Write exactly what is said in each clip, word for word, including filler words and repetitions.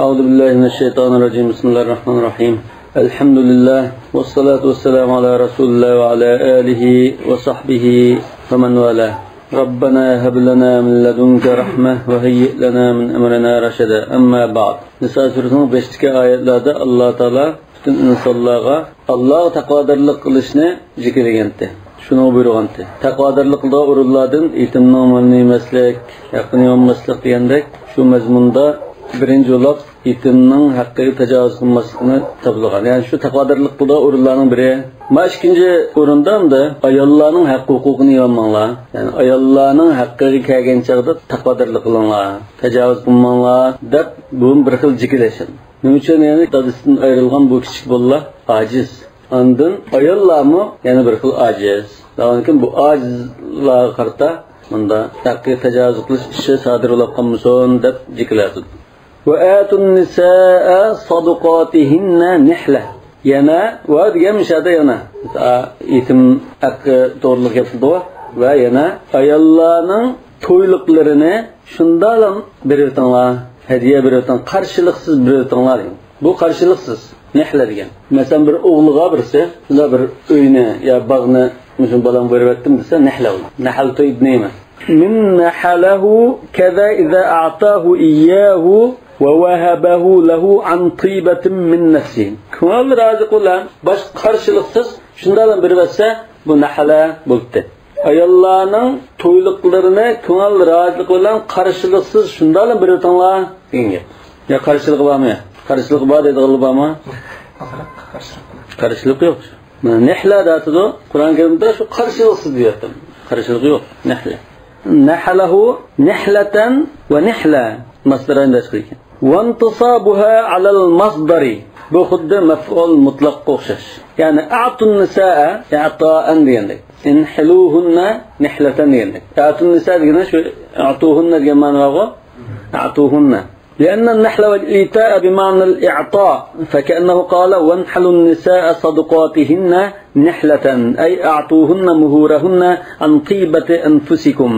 أعوذ بالله من الشيطان الرجيم. بسم الله الرحمن الرحيم. الحمد لله والصلاة والسلام على رسول الله وعلى آله وصحبه ومن والاه. ربنا هب لنا من لدنك رحمة وهيئ لنا من أمرنا رشدا. أما بعد. نىسا سۈرىسىنىڭ بەشتىكى ئايەتلەردە ئاللا تائالا پۈتۈن ئىنسانلارغا ئاللاغا تەقۋادارلىق قىلىشنى جېكىلىگەنتى. شۇنى بۇيرۇغانتى. تەقۋادارلىق قىلىدىغان ئورۇنلاردىن يېتىمنىڭ مالىنى يېمەسلىك، ھەققىنى يېمەسلىك دېگەندەك، شۇ مەزمۇندا بىرىنچى بولۇپ يېتىمنىڭ ھەققىگە تاجاۋۇز قىلماسلىقنى تاپىلىغان. يەنى شۇ تەقۋادارلىق قىلىدىغان ئورۇنلارنىڭ بىرى. ما ئىككىنچى ئورۇندا ئەمدى ئاياللارنىڭ ھەق ھوقۇقىنى يېمەڭلار. يەنى ئاياللارنىڭ ھەققىگە كەلگەن چاغدا تەقۋادارلىق قىلىڭلار، تاجاۋۇز قىلماڭلار دەپ، بۇ بىر خىل جېكىلەش. نېمە ئۈچۈن؟ يەنى دادىسىدىن ئايرىلغان بۇ كىچىك بالىلار ئاجىز. ئاندىن ئاياللارمۇ يەنە بىر خىل ئاجىز. دەۋانكىن بۇ ئاجىزلارغا قارىتا مۇندا ھەققىگە تاجاۋۇز قىلىش ئىشى سادىر بولۇپ قالمىسۇن دەپ جېكىلەتتى. وآتوا النساء صدقاتهن نحلة. يەنە ۋە دېگەن مۇشۇ يەردە يەنە يېتىم ھەققى توغرىلىق گەپ قىلىدۇ. ۋە يەنە ئاياللارنىڭ تويلۇقلىرىنى شۇنداقلا بېرىۋېتىڭلار، ھەدىيە بېرىۋېتىڭ، قارشىلىقسىز بېرىۋېتىڭلار دېگەن. بۇ قارشىلىقسىز، نەھلە دېگەن. مەسىلەن، بىر ئوغلىغا بىرسى شۇنداق بىر ئۆينى يا باغنى مۇشۇ بالامغا بېرىۋەتتىم دېسە، نەھلە بۇ. نەھلتۇ ئىبنى ئەمەس. من نحله كذا إذا أعطاه إياه ووهبه له عن طيبة من نفسه. كۆڭۈل رازىلىقى بىلەن، باشقا قارشىلىقسىز شۇنداقلا بېرىۋەتسە، بۇ نەھلە بولدى. ئاياللارنىڭ تويلۇقلىرىنى كۆڭۈل رازىلىقى بىلەن قارشىلىقسىز شۇنداقلا بېرىۋېتىڭلار دېگەن گەپ. يا قارشىلىقى بارمۇ يا؟ قارشىلىقى بار دەيدىغانلار بارمۇ؟ قارشىلىقى يوق. نەھلە دەتىدۇ. قۇرئان كەرىمدە شۇ قارشىلىقسىز دېيەتتىم. قارشىلىقى يوق. نەھلە. نەھلەھۇ نەھلەتەن ۋە نەھلە. ماسدىر ئاينى دەرس قىلغان. وانتصابها على المصدر. بۇ خۇددى مەفئۇل مۇتلەققە ئوخشاش. يەنى، أعطوا النساء إعطاء دېگەندەك. انحلوهن نحلة دېگەندەك. أعطوا النساء دېگەندە شۇ أعطوهن دېگەن مەنە بارغۇ. أعطوهن. لأن النحل والإيتاء بمعنى الإعطاء، فكأنه قال: وانحلوا النساء صدقاتهن نحلة، أي أعطوهن مهورهن عن طيبة أنفسكم.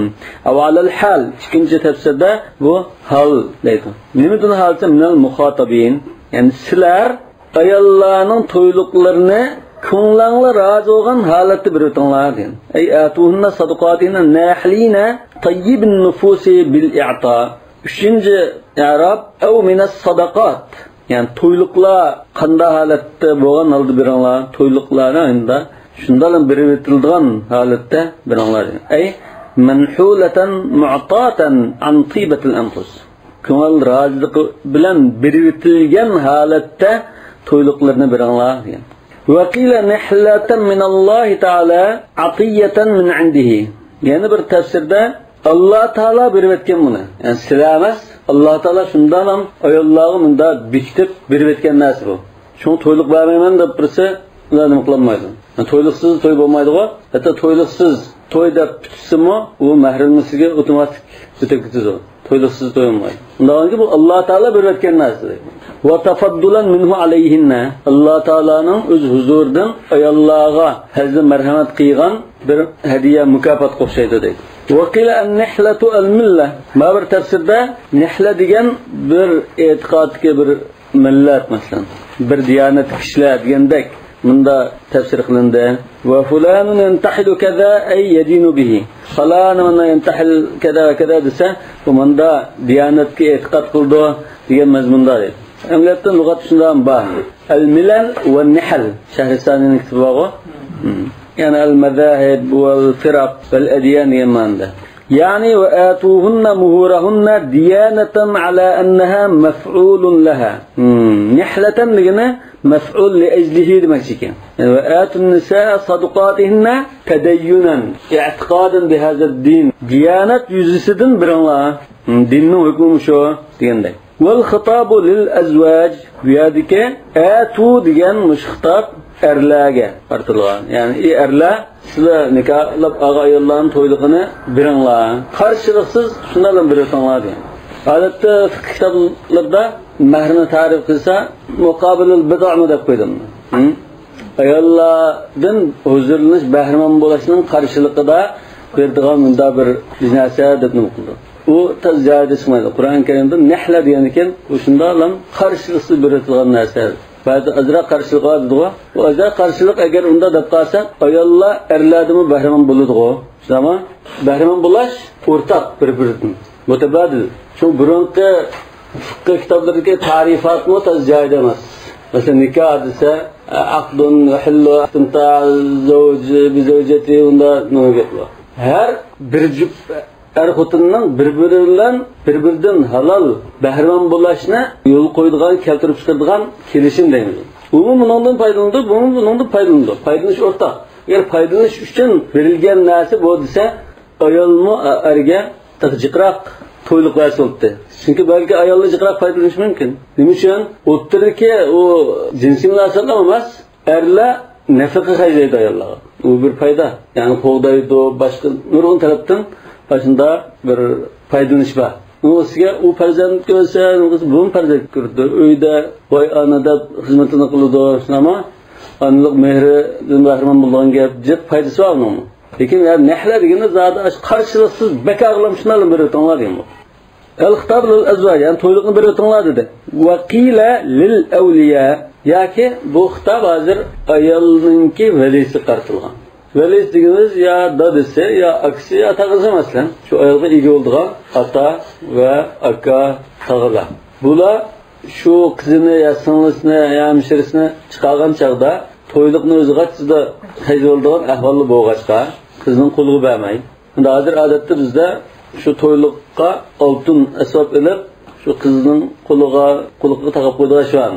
أو على الحال، ئىككىنچى تەپسىردە بۇ ھال دەيدۇ. نېمىدىن ھال دېسە، من المخاطبين، يەنى سىلەر ئاياللارنىڭ تويلۇقلىرىنى كۆڭلۈڭلار رازى بولغان ھالەتتە بېرىۋېتىڭلار دېگەن. أي آتوهن صدقاتهن ناحلين طيب النفوس بالإعطاء. ئۈچىنچى ئىئراب، أو من الصدقات. يەنى تويلۇقلار قانداق ھالەتتە بولغان ھالدا بېرىڭلار. تويلۇقلارنى ئەمدى شۇنداقلا بېرىۋېتىلىدىغان ھالەتتە بېرىڭلار. أي منحولة معطاة عن طيبة الأنفس. كۆڭۈل رازىلىقى بىلەن بېرىۋېتىلگەن ھالەتتە تويلۇقلىرىنى بېرىڭلار دېگەن. وقيل نحلة من الله تعالى عطية من عنده. يەنە بىر تەپسىردە ئاللا تائالا بېرىۋەتكەن بۇنى. يەنى سىلەر ئەمەس، ئاللا تائالا شۇنداقلا ئاياللارغا مۇنداق بېكىتىپ بېرىۋەتكەن نەرسە بۇ. شۇڭا تويلۇق بەرمەيمەن دەپ بىرسى، ئۇلار نېمە قىلالمايدۇ؟ يەنى تويلۇقسىز توي بولمايدىغۇ. ھەتتا تويلۇقسىز توي دەپ پۈتسىمۇ، ئۇ مەھرىمىسىگە ئوتوماتىك ئۆتۈپ كېتىدۇ. تويلۇقسىز توي بولمايدۇ. ئۇنداقكى بۇ ئاللا تائالا بېرىۋەتكەن نەرسە. وتفضلا منه عليهن. ئاللا تائالانىڭ ئۆز ھۇزۇرىدىن ئاياللارغا پەزلى مەرھەمەت قىلغان بىر ھەدىيە، مۇكاپاتقا ئوخشايدۇ دەيدۇ. وقيل النحلة الملة. ما بىر تەپسىردە نەھلە دېگەن بىر ئېتىقادتىكى بىر مىللەت، مەسىلەن، بىر دىيانەتتىكى كىشىلەر دېگەندەك مۇندا تەپسىر قىلىندى. وفلان ينتحل كذا أي يدين به. فلان مانا ينتحل كذا وكذا دېسە، بۇ مۇندا دىيانەتكە ئېتىقاد قىلىدۇ دېگەن مەزمۇندا دەيدۇ. ئەمەلىيەتتە لۇغەتتە شۇنداق بار. الملل والنحل. شەھرىسانىنىڭ كىتابى بارغۇ. يەنى المذاهب والفرق والأديان دېگەن مەنىدە. يەنى وآتوهن مهورهن ديانة على أنها مفعول لها. نەھلەتەن دېگىنى مەفئۇل لىئەجلىھى دېمەكچى ئىكەن. يەنى وآتوا النساء صدقاتهن تدينا، اعتقادا بهذا الدين. دىيانەت يۈزىسىدىن بېرىڭلار. دىننىڭ ھۆكمى مۇشۇ دېگەندەك. والخطاب للأزواج. بۇ يەردىكى ئەتۇ دېگەن مۇشۇ خىتاب ئەرلەرگە قارىتىلغان. يەنى، ئى ئەرلەر، سىلەر نىكاھلاپ ئالغان ئاياللارنىڭ تويلۇقىنى بېرىڭلار. قارشىلىقسىز شۇنداقلا بېرىۋېتىڭلار دېگەن. ئادەتتە فىقھ كىتابلىرىدا مەھرىنى تەرىپ قىلسا، مۇقابىلۇل بىدئمۇ دەپ قويىدۇ. ھە؟ ئاياللاردىن ھۇزۇرلىنىش، بەھرىمەن بولۇشنىڭ قارشىلىقىدا بېرىدىغان مۇنداق بىر نەرسە دەپ نېمە قىلىدۇ. بۇ تاز جايىدا چىقمايدۇ. قۇرئان كەرىمدە نەھلە دېگەندىكىن، ئۇ شۇنداقلا قارشىلىقسىز بېرىۋېتىلغان نەرسە. بەزىدە ئازراق قارشىلىق بار دېدىغۇ. بۇ ئازراق قارشىلىق، ئەگەر ئۇنداق دەپ قالساق، ئاياللار ئەرلەردىنمۇ بەھرىمەن بولىدىغۇ. شۇنداقمۇ؟ بەھرىمەن بولاش ئورتاق بىر-بىرىدىن. مۇتەبادىل. شۇ بۇرۇنقى فىقھى كىتابلىرىدىكى تەرىپاتمۇ تاز جايىدا ئەمەس. مەسىلەن، نىكاھ دېسە، عقد يحل، استمتاع الزوج بزوجته، ئۇنداق نېمە گەپ بار. ھەر بىر جۈپ ئەر خوتۇننىڭ بىر-بىرى بىلەن بىر-بىرىدىن ھالال بەھرىمەن بولۇشنى يول قويىدىغان، كەلتۈرۈپ چىقىرىدىغان كېلىشىم دەيمىز. ئۇمۇ بۇنىڭدىن پايدىلىنىدۇ، بۇمۇ بۇنىڭدىن پايدىلىنىدۇ. پايدىلىنىش ئورتاق. ئەگەر پايدىلىنىش ئۈچۈن بېرىلگەن نەرسە بۇ دېسە، ئايالمۇ ئەرگە تېخى جىقراق تويلۇق بەرسە بولاتتى. چۈنكى بەلكى ئاياللار جىقراق پايدىلىنىشى مۇمكىن. نېمە ئۈچۈن؟ ئوتتۇرىدىكى ئۇ جىنسىي مۇناسىۋەتلا ئەمەس، ئەرلەر نەپىقە خەجلەيدۇ ئاياللارغا. ئۇ بىر پايدا. يەنى قوغدايدۇ، باشقا نۇرغۇن تەرەپتىن ئاشۇنداق بىر پايدىلىنىش بار. ئۇنىڭ ئۈستىگە ئۇ پەرزەنت كۆرسە، بۇمۇ پەرزەنت كۆرىدۇ. ئۆيدە ۋاي ئانا دەپ خىزمىتىنى قىلىدۇ، شۇنداقمۇ؟ ئانىلىق مېھرىدىن بەھرىمەن بولىدىغان گەپ، جىق پايدىسى بار ئۇنىڭمۇ. لېكىن يا نەھلە دېگەندە زادى ئاشۇ قارشىلىقسىز بەك ئاغلام شۇنداقلا بېرىۋېتىڭلار دېگەن بۇ. الخطاب للأزواج، يەنى تويلۇقنى بېرىۋېتىڭلار دېدى. وقيل للأولياء، ياكى بۇ خىتاب ھازىر ئايالنىڭكى ۋەلىسىگە قارىتىلغان. ۋەلىسى دېگىنىمىز يا دادىسى، يا ئاكىسى، يا تاغىسى، مەسىلەن، شۇ ئايالغا ئىگە بولىدىغان ئاتا ۋە ئاكا، تاغىلار. بۇلار شۇ قىزىنى يا سىڭلىسىنى يا ھەمشىرىسىنى چىقارغان چاغدا تويلۇقنى ئۆزى قاچىدا خەجلەپ بولىدىغان ئەھۋالدا بولغاچقا، قىزنىڭ قولىغا بەرمەي. ئەمدى ھازىر ئادەتتە بىزدە شۇ تويلۇققا ئالتۇن ئەسۋاب ئېلىپ، شۇ قىزنىڭ قولىغا، قۇلىقىغا تاقاپ قويىدىغان ئىش بار.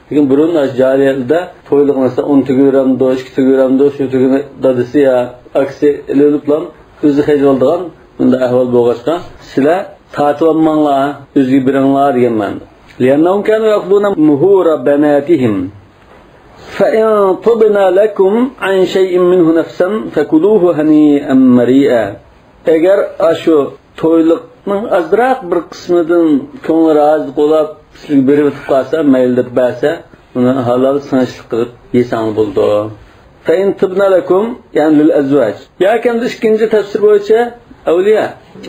لېكىن بۇرۇن ئاشۇ جاھىلىيەتلەردە تويلۇق، مەسىلەن، ئون تۆگە بېرەمدۇ، ئىككى تۆگە بېرەمدۇ، شۇ تۆگىنى دادىسى يا ئاكىسى ئېلىۋېلىپلا ئۆزى خەجلەپ ئالىدىغان بۇنداق ئەھۋال بولغاچقا، سىلەر تارتىۋالماڭلار، ئۆزىگە بېرىڭلار دېگەن مەنىدە. لأنهم كانوا يأخذون مهور بناتهم. فإن طبن لكم عن شيء منه نفسا فكلوه هنيئا مريئا. ئەگەر ئاشۇ تويلۇقنىڭ ئازراق بىر قىسمىدىن كۆڭلى رازى بولاپ، سىزگە بېرىۋېتىپ قالسا، مەيلى دەپ بەرسە، ئۇنى ھالال سىڭىشلىق قىلىپ يېسەڭلار بولىدۇ. فإن طبن لكم، يەنى للأزواج. ياكى ئەمدى ئىككىنچى تەپسىر بويىچە ئەۋلىيا.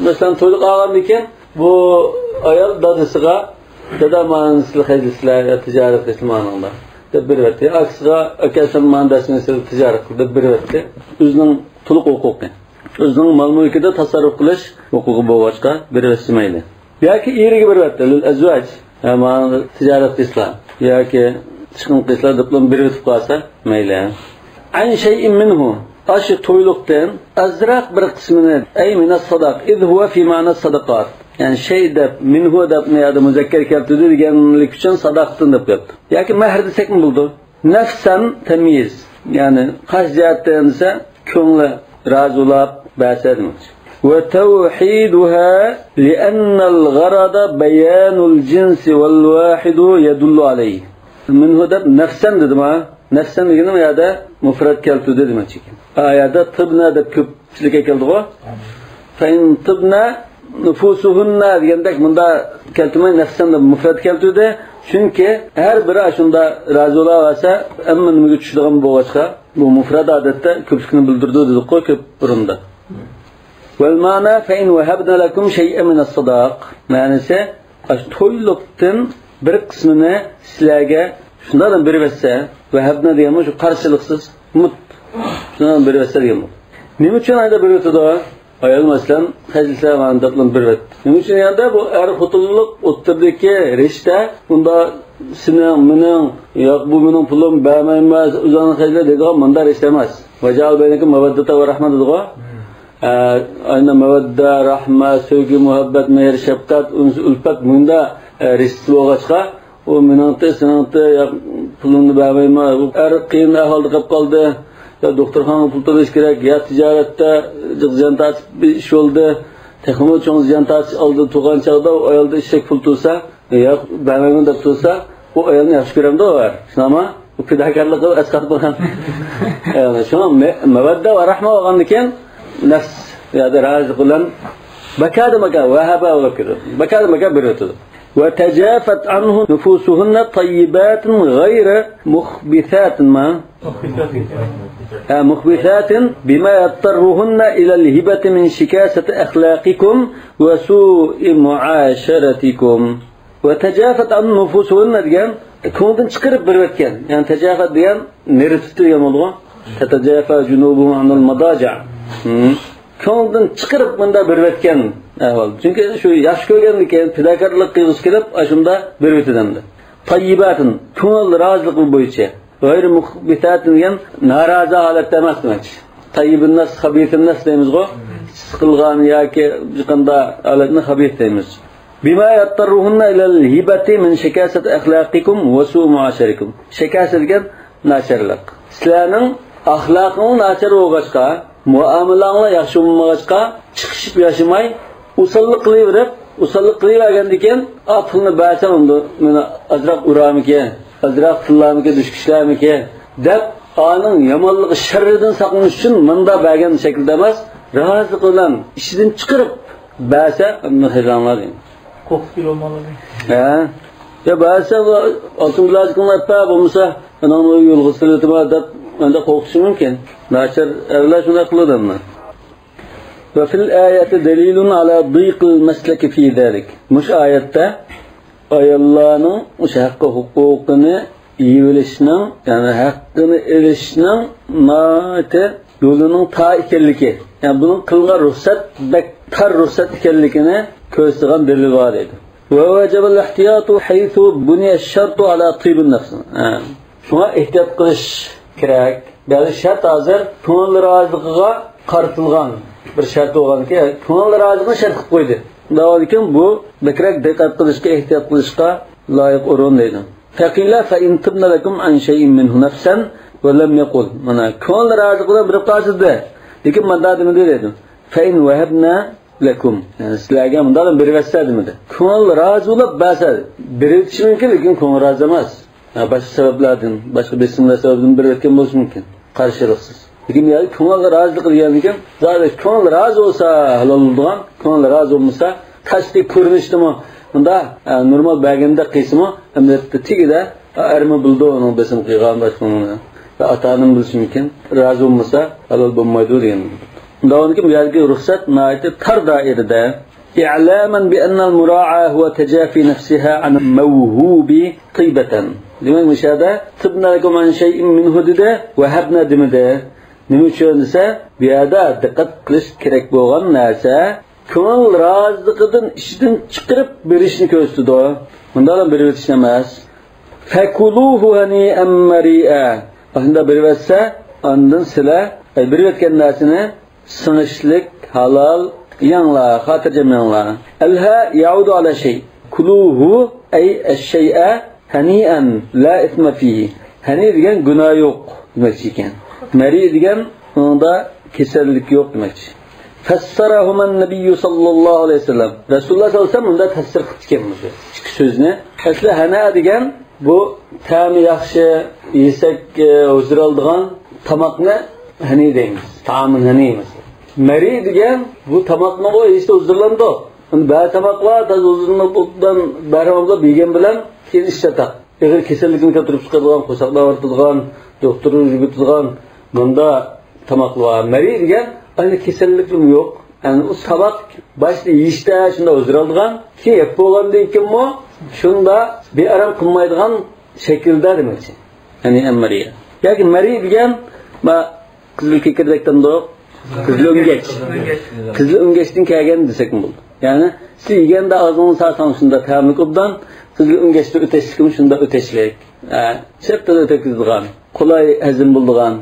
مەسىلەن، تويلۇق ئالغاندىن كېيىن بۇ ئايال دادىسىغا، دادا، مانا سىلەر خەجلىسىلەر يا تىجارەت قىلسىلەر مانىڭدا دەپ بېرىۋەتتى. ئاكىسىغا، ئاكا، سەن مانا دەرسىنى سىلەر تىجارەت قىل دەپ بېرىۋەتتى. ئۆزىنىڭ تولۇق ھوقۇقى. ئۆزىنىڭ مال-مۈلكىدە تەسەررۇپ قىلىش ھوقۇقى بولغاچقا بېرىۋەتسە مەيلى. ياكى ئېرىگە بېرىۋەتتى، لىل ئەزۋاج. يا مانا تىجارەت قىلسىلا ياكى چىقىم قىلسىلا دەپلا بېرىۋېتىپ قالسا مەيلى. عن شيء منه، ئاشۇ تويلۇقتىن ئازراق بىر قىسمىنى، أي من الصداق، إذ هو في معنى الصدقات. يەنى شەي دەپ، مىنھۇ دەپ، مۇ يەردە مۇزەككەر كەلتۈردى دېگەنلىك ئۈچۈن ساداق دەپ قويۇپتۇ. ياكى مەھىر دېسەكمۇ بولىدۇ. نەفسەن تەميىز. يەنى قايسى جەھەتتىن دېسە، كۆڭلى رازى بولاپ بەرسە دېمەكچى. وتوحيدها لأن الغرض بيان الجنس والواحد يدل عليه. مىنھۇ دەپ نەفسەن دېدىما؟ نەفسەن دېگىنى ئۇ يەردە مۇفرەت كەلتۈردى دېمەكچى ئىكەن. ئا يەردە تىبنە دەپ كۆپچىلىككە كەلدىغۇ. فإن طبن نفوسهن دېگەندەك مۇندا كەلتۈرمەي، نەفسەن دەپ مۇفرەت كەلتۈردى. چۈنكى ھەر بىرى ئاشۇندا رازى بولاۋەرسە، ھەممە نېمىگە چۈشىدىغان بولغاچقا، بۇ مۇفرەت ئادەتتە كۆپلۈكنى بىلدۈرىدۇ دېدۇققۇ كۆپ ئورۇندا. والمعنى فإن وهبن لكم شيئا من الصداق. مەنىسى، ئاشۇ تويلۇقتىن بىر قىسمىنى سىلەرگە شۇنداقلا بېرىۋەتسە، ۋەھەبنە دېگەنمۇ شۇ قارشىلىقسىز، مۇت، شۇنداقلا بېرىۋەتسە دېگەن بۇ. نېمە ئۈچۈن ئايدا بېرىۋېتىدۇ؟ ئايال، مەسىلەن، خەجلىسە مانا دەپلا بېرىۋەتتى. نېمە ئۈچۈن دېگەندە، بۇ ئەر خوتۇنلۇق ئوتتۇرىدىكى رىشتە، بۇندا سېنىڭ، مېنىڭ، ياق، بۇ مېنىڭ پۇلۇم، بەرمەيمەن، ئۆزۈڭنى خەجلە دەيدىغان مۇنداق رىشتە ئەمەس. وجعل بينكم مودة ورحمة دېدىغۇ. ئە، ئاينا مەۋەددە، رەھمە، سۆيگۈ، مۇھەببەت، مېھىر، شەپقەت، ئۇنس، ئۈلپەت، مۇندا، ئە، رىشتىسى بولغاچقا، ئۇ مېنىڭتى، سېنىڭتى، يا پۇلۇمنى بەرمەيمەن، ئۇ ئەر قىيىن ئەھۋالدا قېلىپ قالدى، يا دوختۇرخانىغا پۇل تۆلەش كېرەك، يا تىجارەتتە جىق زىيان تارتىپ بىر ئىش بولدى، تېخىمۇ چوڭ زىيان تارتىش ئالدىدا تۇرغان چاغدا ئۇ ئايالدا ئىششەك پۇل تۇرسا، يا بەرمەيمەن دەپ تۇرسا، ئۇ ئايالنى ياخشى كۆرەمدۇ ئۇ ئەر؟ شۇنداقمۇ؟ ئۇ پىداكارلىق قىلىپ ئەسقاتىپ قالغان. شۇڭا مە-، مەۋەددە ۋە رەھمە بولغاندىكىن نەپس، يا رازى بىلەن بەكادە مەكا، ۋەھەبە بولۇپ كېتىدۇ. بەكادە مەكا بېرىۋېتىدۇ. وتجافت عنه نفوسهن طيبات غير مخبثات ما ها، مخبثات بما يضطرهن إلى الهبة من شكاسة أخلاقكم وسوء معاشرتكم. وتجافت عنه نفوسهن دېگەن كۆڭلىدىن چىقىرىپ بېرىۋەتكەن. يەنى تەجافەت دېگەن نېرى تۇتتى دېگەن بولىدىغۇ. تەتەجافا جۇنۇبۇھۇم ئەنىل مەداجىئ. كۆڭلىدىن چىقىرىپ مۇنداق بېرىۋەتكەن ئەھۋال. چۈنكى شۇ ياخشى كۆرگەندىكىن، پىداكارلىق قىلغۇسى كېلىپ، ئاشۇنداق بېرىۋېتىدۇ ئەمدى. تەييىباتىن، كۆڭۈل رازىلىقى بويىچە. غەيرى مۇخبىساتىن دېگەن نارازى ھالەتتە ئەمەس دېمەكچى. تەييىبىننەس، خەبىسىننەس دەيمىزغۇ. سىقىلغان ياكى قانداق ھالەتنى خەبىس دەيمىز. بىما يەتتەررۇھۇننە ئىلەل ھىبەتى مىن شەكاسەت ئەخلاقىكۇم ۋە سۇ مۇئاشەرىكۇم. شەكاسە دېگەن ناچارلىق. سىلەرنىڭ ئەخلاقىڭلار ناچار بولغاچقا، مۇئامىلەڭلار ياخشى بولمىغاچقا، چىقىشىپ ياشىماي، ئوساللىق قىلىۋېرىپ، ئوساللىق قىلىۋەرگەندىن كېيىن، ئا، پۇلنى بەرسەڭ، ئۇندا مېنى ئازراق ئۇرامىكى، ئازراق تىللامىكى، دۈشكۈشلەرمىكى دەپ، ئانىڭ يامانلىقى، شەررىدىن ساقلىنىش ئۈچۈن مۇنداق بەرگەن شەكىلدە ئەمەس، رازىلىق بىلەن ئىچىدىن چىقىرىپ بەرسە، ئەمدى خەجلەڭلار دەيمەن. قورقۇپ كېلىۋالماڭلار دەيمەن. ھە. يا بەرسە، ئالتۇن بىلەزىكىڭنى ئەپ بەر، بولمىسا، ئاناڭنى يولغا سېلىۋېتىمەن دەپ، ئەندى قورقۇتۇشى مۇمكىن. ناچار ئەرلەر شۇنداق قىلىدۇ ئەمما. وفي الآية دليل على ضيق المسلك في ذلك. مۇشۇ ئايەتتە ئاياللارنىڭ مۇشۇ ھەققى ھوقۇقىنى يېيىۋېلىشنىڭ، يەنى ھەققىنى ئېلىشنىڭ ناھايىتى يولىنىڭ تار ئىكەنلىكى، يەنى بۇنىڭ قىلغان رۇخسەت بەك تار رۇخسەت ئىكەنلىكىنى كۆرسىتىدىغان دەلىل بار دەيدۇ. ووجب الاحتياط حيث بني الشرط على طيب النفس. ھە. شۇڭا ئېھتىيات قىلىش كېرەك. بەزى شەرت ھازىر كۆڭۈل رازىلىقىغا قارىتىلغان بىر شەرت بولغاندىكىن، كۆڭۈل رازىلىقىنى شەرت قىلىپ قويدى. شۇنداق بولغاندىكىن بۇ بەكرەك دىققەت قىلىشقا، ئېھتىيات قىلىشقا لايىق ئورۇن دەيدۇ. فقيل فإن طبن لكم عن شيء منه نفسا ولم يقل. مانا، كۆڭۈل رازىلىقى بىلەن بېرىپ قالسىدى. لېكىن مۇنداق دېمىدى دەيدۇ. فإن وهبن لكم. يەنى سىلەرگە مۇنداق بېرىۋەتسە دېمىدى. كۆڭۈل رازى بولۇپ بەرسە، بېرىۋېتىشى مۇمكىن، لېكىن كۆڭۈل رازى ئەمەس. ھە، باشقا سەۋەبلەردىن، باشقا بېسىملار سەۋەبىدىن بېرىۋەتكەن بولۇشى مۇمكىن. قارشىلىقسىز. لېكىن يەنى كۆڭۈل رازىلىقى دېگەندىن كېيىن، زادى كۆڭۈل رازى بولسا ھالال بولىدىغان، كۆڭۈل رازى بولمىسا، تاشقى كۆرۈنۈشتىمۇ مۇنداق، ئە، نورمال بەرگەندەك قىلسىمۇ، ئەمەلىيەتتە تېگىدە، ئە، ئەرمۇ بىلىدۇ ئۇنىڭ بېسىم قىلغان باشقىنىڭ. ئاتا-ئانىمۇ بىلىشى مۇمكىن. رازى بولمىسا ھالال بولمايدۇ دېگەن. داۋامىدىكى بۇ يەردىكى رۇخسەت ناھايىتى تار دائىرىدە. إعلاما بأن المراعاة هو تجافي نفسها عن الموهوب طيبة. دېمەك، مۇشۇ يەردە طبن لكم عن شيء منه دېدى، وهبن دېمىدى. نېمە ئۈچۈن دېسە، بۇ يەردە دىققەت قىلىش كېرەك بولغان نەرسە، كۆڭۈل رازىلىقىدىن ئىچىدىن چىقىرىپ بېرىشنى كۆرسىتىدۇ. مۇنداق بىلەن بېرىۋېتىشنى ئەمەس. فكلوه هنيئا مريئا. ئاشۇنداق بېرىۋەتسە، ئاندىن سىلەر، ئەي، بېرىۋەتكەن نەرسىنى سىڭىشلىك، ھالال يەڭلار، خاتىرجەم يەڭلار. الهاء يعود على شيء. كلوه أي الشيء هنيئا لا إثم فيه. ھەنى دېگەن گۇناھ يوق دېمەكچى ئىكەن. مەرىئ دېگەن ئۇنىڭدا كېسەللىك يوق دېمەكچى. فسرهما النبي صلى الله عليه وسلم. رەسۇلۇللاھ سەللەللاھۇ ئەلەيھى ۋەسەللەم مۇنداق تەپسىر قىپتىكەن مۇشۇ ئىككى سۆزنى. ئەسلى ھەنە دېگەن بۇ تەمى ياخشى، يېسەك، ئە، ھۇزۇر ئالىدىغان تاماقنى ھەنى دەيمىز. تائامۇن ھەنى دەيمىز. مەرىئ دېگەن بۇ تاماقنىڭغۇ ھېسى ھۇزۇرلىنىدۇ. ئەمدى بەزى تاماقلار تازا ھۇزۇرلىنىپ ئوبدان بەرھەملەپ يېگەن بىلەن كېيىن ئىش چاتاق. ئېغىر كېسەللىكنى كەلتۈرۈپ چىقىرىدىغان، قورساقنى ئاغرىتىدىغان، دوختۇرغا يۈگۈرتىدىغان مۇنداق تاماقلار بار. مەرىئ دېگەن ئەنە كېسەللىكمۇ يوق. ئەنە ئۇ تاماق باشتا يېيىشتە شۇنداق ھۇزۇر ئالىدىغان، كېيىن يەپ بولغاندىن كېيىنمۇ شۇنداق بىئارام قىلمايدىغان شەكىلدە دېمەكچى. يەنى ھەم مەرىئ. ياكى مەرىئ دېگەن، ما، قىزىل كېكىردەك دەمدۇق؟ قىزىل ئۆڭگەچ. قىزىل ئۆڭگەچتىن كەلگەن دېسەكمۇ بولىدۇ. يەنى سىز يېگەندە ئاغزىڭىزنى ساقاڭ شۇنداق تەملىك ئوبدان، قىزىل ئۆڭگەچتە ئۆتەشلىكىمۇ شۇنداق ئۆتەشلىك. ھە، شەپتىلا ئۆتەكلىدىغان، قولاي ھەزىم بولىدىغان.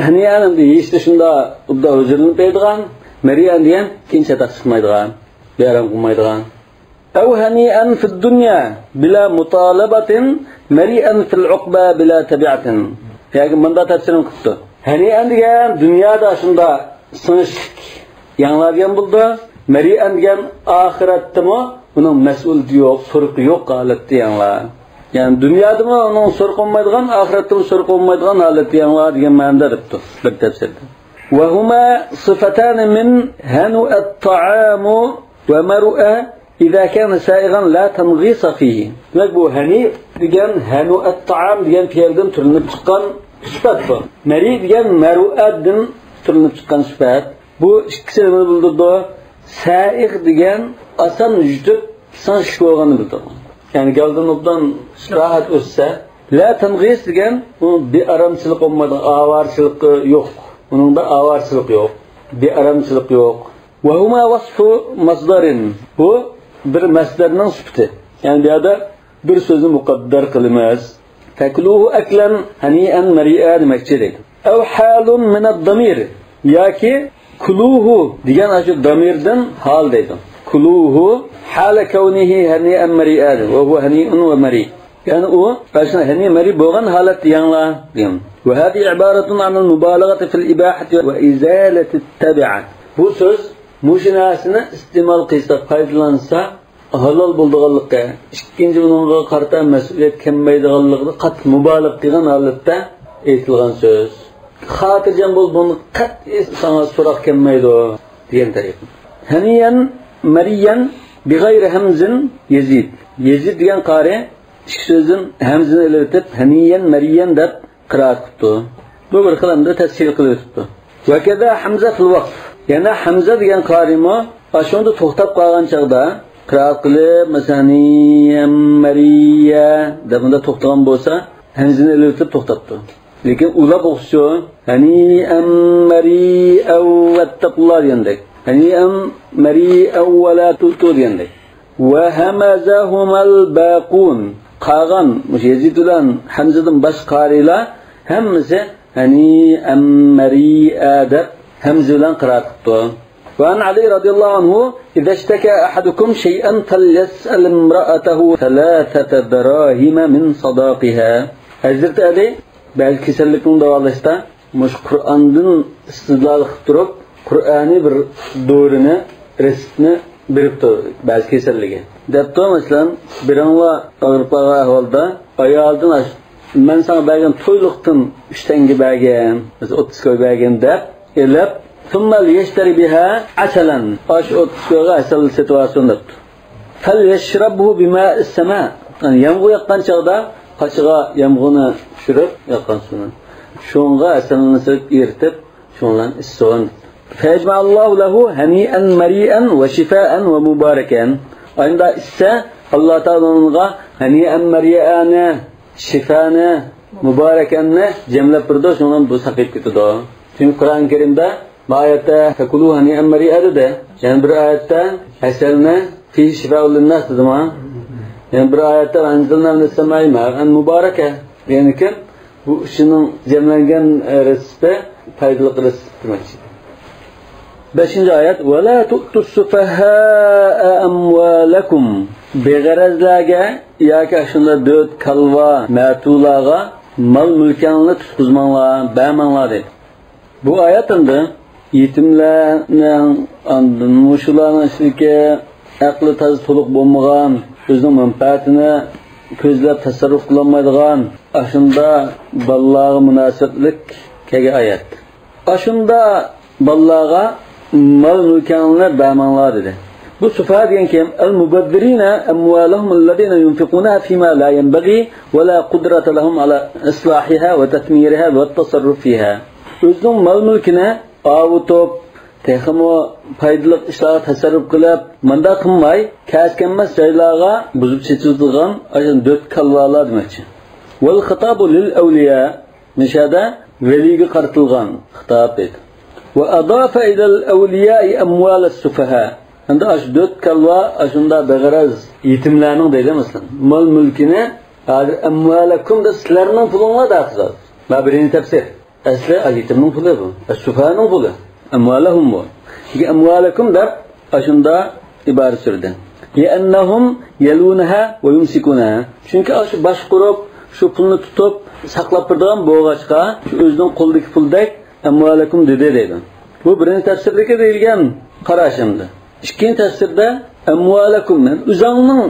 ھەنىئەن ئەمدى يېيىشتە شۇنداق ئوبدان ھۇزۇرلىنىپ بېرىدىغان، مەرىئەن دېگەن كېيىن چاتاق چىقمايدىغان، بىئارام قىلمايدىغان. أو هنيئا في الدنيا بلا مطالبة، مريئا في العقبى بلا تبعة. ياكى مۇنداق تەپسىرىنى قىپتۇ. ھەنىئەن دېگەن دۇنيادا شۇنداق سىڭىشلىك يەڭلار دېگەن بولىدۇ. مەرىئەن دېگەن ئاخىرەتتىمۇ ئۇنىڭ مەسئۇلىيىتى يوق، سورىقى يوق ھالەتتە يەڭلار. يەنى دۇنيادىمۇ ئۇنىڭ سورىقى بولمايدىغان، ئاخىرەتتىمۇ سورىقى بولمايدىغان ھالەتتە يەڭلار دېگەن مەنىدە دەپتۇ بىر تەپسىردە. وهما صفتان من هنئ الطعام ومرئ إذا كان سائغا لا تنغيص فيه. دېمەك، بۇ ھەنى دېگەن ھەنۇئەت تائام دېگەن پېئىلدىن تۈرلىنىپ چىققان سۈپەت بۇ. مەرى دېگەن مەرۇئەددىن تۈرلىنىپ چىققان سۈپەت. بۇ ئىككىسى نېمىنى بىلدۈرىدۇ؟ سائىغ دېگەن ئاسان يۇتۇپ سىڭىشلىك بولغاننى بىلدۈرىدۇ. يەنى گەلدىن ئوبدان راھەت ئۆتسە. لا تنغيص دېگەن بۇ بىئارامچىلىق بولمايدىغان، ئاۋارىچىلىقى يوق. ئۇنىڭدا ئاۋارىچىلىق يوق، بىئارامچىلىق يوق. وهما وصف مصدر. بۇ بىر مەسدەرنىڭ سۈپىتى. يەنى بۇ يەردە بىر سۆزنى مۇقەددەر قىلىمىز. فكلوه أكلا هنيئا مريئا دېمەكچى دەيدۇ. أو حال من الضمير. ياكى كلوه دېگەن ئاشۇ دامىردىن ھال دەيدۇ. كلوه حال كونه هنيئا مريئا دەيدۇ. وهو هنيء ومريء. يەنى ئۇ ئاشۇ ھەنى مەرى بولغان ھالەتتە يەڭلار دېگەن. وهذه عبارة عن المبالغة في الإباحة وإزالة التبعة. بۇ سۆز مۇشۇ نەرسىنى ئىستېمال قىلسا، پايدىلانسا، ھالال بولىدىغانلىقى، ئىككىنچى، ئۇنىڭغا قارىتا مەسئۇلىيەت كەلمەيدىغانلىقىدا قاتتىق مۇبالىغە قىلغان ھالەتتە ئېيتىلغان سۆز. خاتىرجەم بول، بۇنى قەتئىي ساڭا سوراق كەلمەيدۇ دېگەن تەرىقە. هنيئا مريئا بغير همز يزيد. يېزىد دېگەن قارى ئىككى سۆزدىن ھەمزىنى ئېلىۋېتىپ، ھنيئا مريئا دەپ قىرائەت قىپتۇ. بۇ بىر خىل ئەمدى تەسھىل قىلىۋېتىپتۇ. وكذا حمزة في الوقف. يەنە ھەمزە دېگەن قارىمۇ ئاشۇندا توختاپ قالغان چاغدا قىرائەت قىلىپ، مەسىلەن، ھنيئا مريئا دەپ بۇندا توختىغان بولسا، ھەمزىنى ئېلىۋېتىپ توختاپتۇ. لېكىن ئۇلاپ ئوقۇشچۇ، هنيئا مريئا واتقوا الله دېگەندەك، هنيئا مريئا ولا تؤتوا دېگەندەك. وهمزهما الباقون. قالغان مۇشۇ يېزىد بىلەن ھەمزىدىن باشقا قارىيلار ھەممىسى هنيئا مريئا دەپ ھەمزە بىلەن قىرائەت قىپتۇ. وعن علي رضي الله عنه: إذا اشتكى أحدكم شيئا فليسأل امرأته ثلاثة دراهم من صداقها. ھەزرىتى ئەلى بەزى كېسەللىكنى داۋالاشتا مۇشۇ قۇرئاندىن ئىستىدلال قىلىپ تۇرۇپ، قۇرئانىي بىر دورىنى، رېتسېپنى بېرىپتۇ بەزى كېسەللىككە. دەپتۇ، مەسىلەن، بىرىڭلار ئاغرىپ قالغان ئەھۋالدا ئايالىدىن ئاش-، مەن ساڭا بەرگەن تويلۇقتىن ئۈچ تەڭگە بەرگەن، مەسىلەن، ئوتتۇز كوي بەرگەن دەپ ئېلىپ، ثم ليشتر بها عسلا، ئاشۇ ئوتتۇز كويغا ھەسەل سېتىۋالسۇن دەپتۇ. فليشربه بماء السماء. يەنى يامغۇر ياغقان چاغدا قاچىغا يامغۇرنى چۈشۈرۈپ، ياغقان سۇنى، شۇنىڭغا ھەسەلنى سېلىپ ئېرىتىپ، شۇنىڭ بىلەن ئىچسۇن. فيجمع الله له هنيئا مريئا وشفاء ومباركا. ئاندىن ئىچسە، ئاللا تائالا ئۇنىڭغا ھەنىئەن مەرىئەنى، شىفانى، مۇبارەكەننى جەملەپ بېرىدۇ، شۇنىڭ بىلەن بۇ ساقىيىپ كېتىدۇ. چۈنكى قۇرئان كەرىمدە بۇ ئايەتتە فكلوه هنيئا مريئا دېدى. يەنە بىر ئايەتتە ھەسەلنى فيه شفاء للناس دېدىما؟ يەنە بىر ئايەتتە أنزلنا من السماء ماء مباركا دېگەنكى، بۇ ئۈچىنىڭ جەملەنگەن، ئە، رېتسېپى پايدىلىق رېتسېپ دېمەكچى. بەشىنچى ئايەت، ولا تؤتوا السفهاء أموالكم. بىغەرەزلەرگە ياكى شۇنداق دۆت كالۋا، مەتۇلارغا مال مۈلكىڭلارنى تۇتقۇزماڭلار، بەرمەڭلار دەيدۇ. بۇ ئايەت ئەمدى يېتىملەرنىڭ، ئاندىن مۇشۇلارنىڭ ئىچىدىكى ئەقلى تازا تولۇق بولمىغان، ئۆزىنىڭ مەنپەئەتىنى كۆزلەپ تەسەررۇپ قىلالمايدىغان ئاشۇنداق بالىلارغا مۇناسىۋەتلىك كەلگەن ئايەت. ئاشۇنداق بالىلارغا مال مۈلكىڭلارنى بەرمەڭلار دېدى. بۇ سۇفەھا دېگەن كىم؟ المبذرين أموالهم الذين ينفقونها فيما لا ينبغي ولا قدرة لهم على إصلاحها وتثميرها والتصرف فيها. ئۆزىنىڭ مال مۈلكىنى ئاۋۇتۇپ، تېخىمۇ پايدىلىق ئىشلارغا تەسەررۇپ قىلىپ، مۇنداق قىلماي، كەس كەلمەس جايلارغا بۇزۇپ چېتىۋېتىدىغان ئاشۇ دۆت كالۋالار دېمەكچى. والخطاب للأولياء، مۇشۇ يەردە ۋەلىيگە قارىتىلغان خىتاب دەيدۇ. وأضاف إلى الأولياء أموال السفهاء. ئەمدى ئاشۇ دۆت كالۋا ئاشۇنداق بىغەرەز يېتىملەرنىڭ دەيدۇ، مەسىلەن، مال مۈلكىنى ھازىر أموالكم دەپ سىلەرنىڭ پۇلۇڭلار دەپ. مانا بىرىنچى تەپسىر. ئەسلى يېتىمنىڭ پۇلى بۇ. سۇفەھانىڭ پۇلى. أموالهم بۇ. لېكىن أموالكم دەپ ئاشۇندا ئىبارە سۈردى. لأنهم يلونها ويمسكونها. چۈنكى ئاشۇ باشقۇرۇپ، شۇ پۇلنى تۇتۇپ، ساقلاپ تۇرىدىغان بولغاچقا، شۇ ئۆزىنىڭ قولىدىكى پۇلدەك أموالكم دېدى دەيدۇ. بۇ بىرىنچى تەپسىردىكى دېيىلگەن قاراش ئەمدى. ئىككىنچى تەپسىردە أموالكم، يەنى ئۆزۈڭنىڭ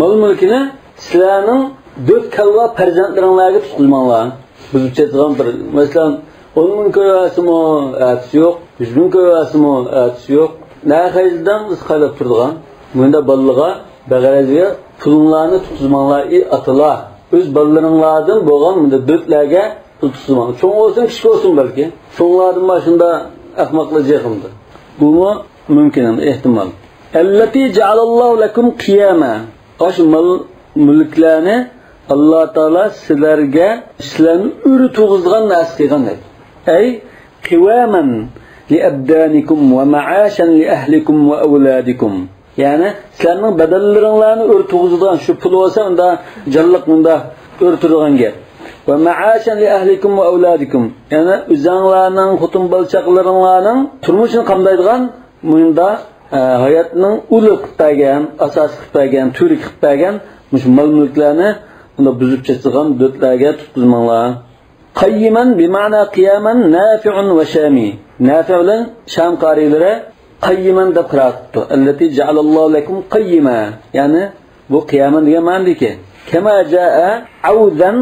مال-مۈلكىنى سىلەرنىڭ دۆت كالۋا پەرزەنتلىرىڭلارغا تۇتقۇزماڭلار. بۇزۇپ چېتىدىغان بىر، مەسىلەن، ئون مىڭ كوي بەرسىمۇ ئەتىسى يوق، يۈز مىڭ كوي بەرسىمۇ ئەتىسى يوق. نەقەيزىدەڭ قايلاپ تۇرىدىغان. مۇنداق بالىلارغا، بەغەرەزگە پۇلۇڭلارنى تۇتقۇزماڭلار، ئى ئاتىلار. ئۆز بالىلىرىڭلاردىن بولغان مۇنداق دۆتلەرگە پۇل تۇتقۇزماڭ. چوڭ بولسۇن، كىچىك بولسۇن بەلكى. چوڭلاردىن بار شۇنداق ئەخمەقلار جىقىمدۇ. بۇمۇ مۇمكىن، ئەمدى ئېھتىمال. ئەللەتى جەئەلەللاھۇ لەكۇم قىياما. ئاشۇ مال مۈلۈكلەرنى ئاللا تائالا سىلەرگە، سىلەرنى ئۆرە تۇرغۇزغان نەرسە قىلغان دەيدۇ. ئەي قىۋامەن لىئەبدانىكۇم ۋە مەئاشەن لىئەھلىكۇم ۋە ئەۋلادىكۇم. يەنى سىلەرنىڭ بەدەنلىرىڭلارنى ئۆرە تۇرغۇزىدىغان، شۇ پۇل بولسا ئۇندا جانلىق مۇندا ئۆرە تۇرىدىغان گەپ. ۋە مەئاشەن لىئەھلىكۇم ۋە ئەۋلادىكۇم. يەنى ئۆزۈڭلارنىڭ خوتۇن بالا چاقىلىرىڭلارنىڭ تۇرمۇشىنى قامدايدىغان مۇندا، ئە، ھاياتنىڭ ئۇلى قىلىپ بەرگەن، ئاساسى قىلىپ بەرگەن، تۈۋرۈكى قىلىپ بەرگەن مۇشۇ مال مۈلۈكلەرنى مۇندا بۇزۇپ چېچىدىغان دۆتلەرگە تۇتقۇزماڭلار. قەييىمەن بىمەنا قىيامەن نافىئۇن ۋە شامى. نافىئ بىلەن شام قارىيلىرى قەييىمەن دەپ قىرائەت قىپتۇ. ئەللەتى جەئەلەللاھۇ لەكۇم قەييىما. يەنى بۇ قىيامەن دېگەن مەنىدىكى. كەما جائە ئەۋزەن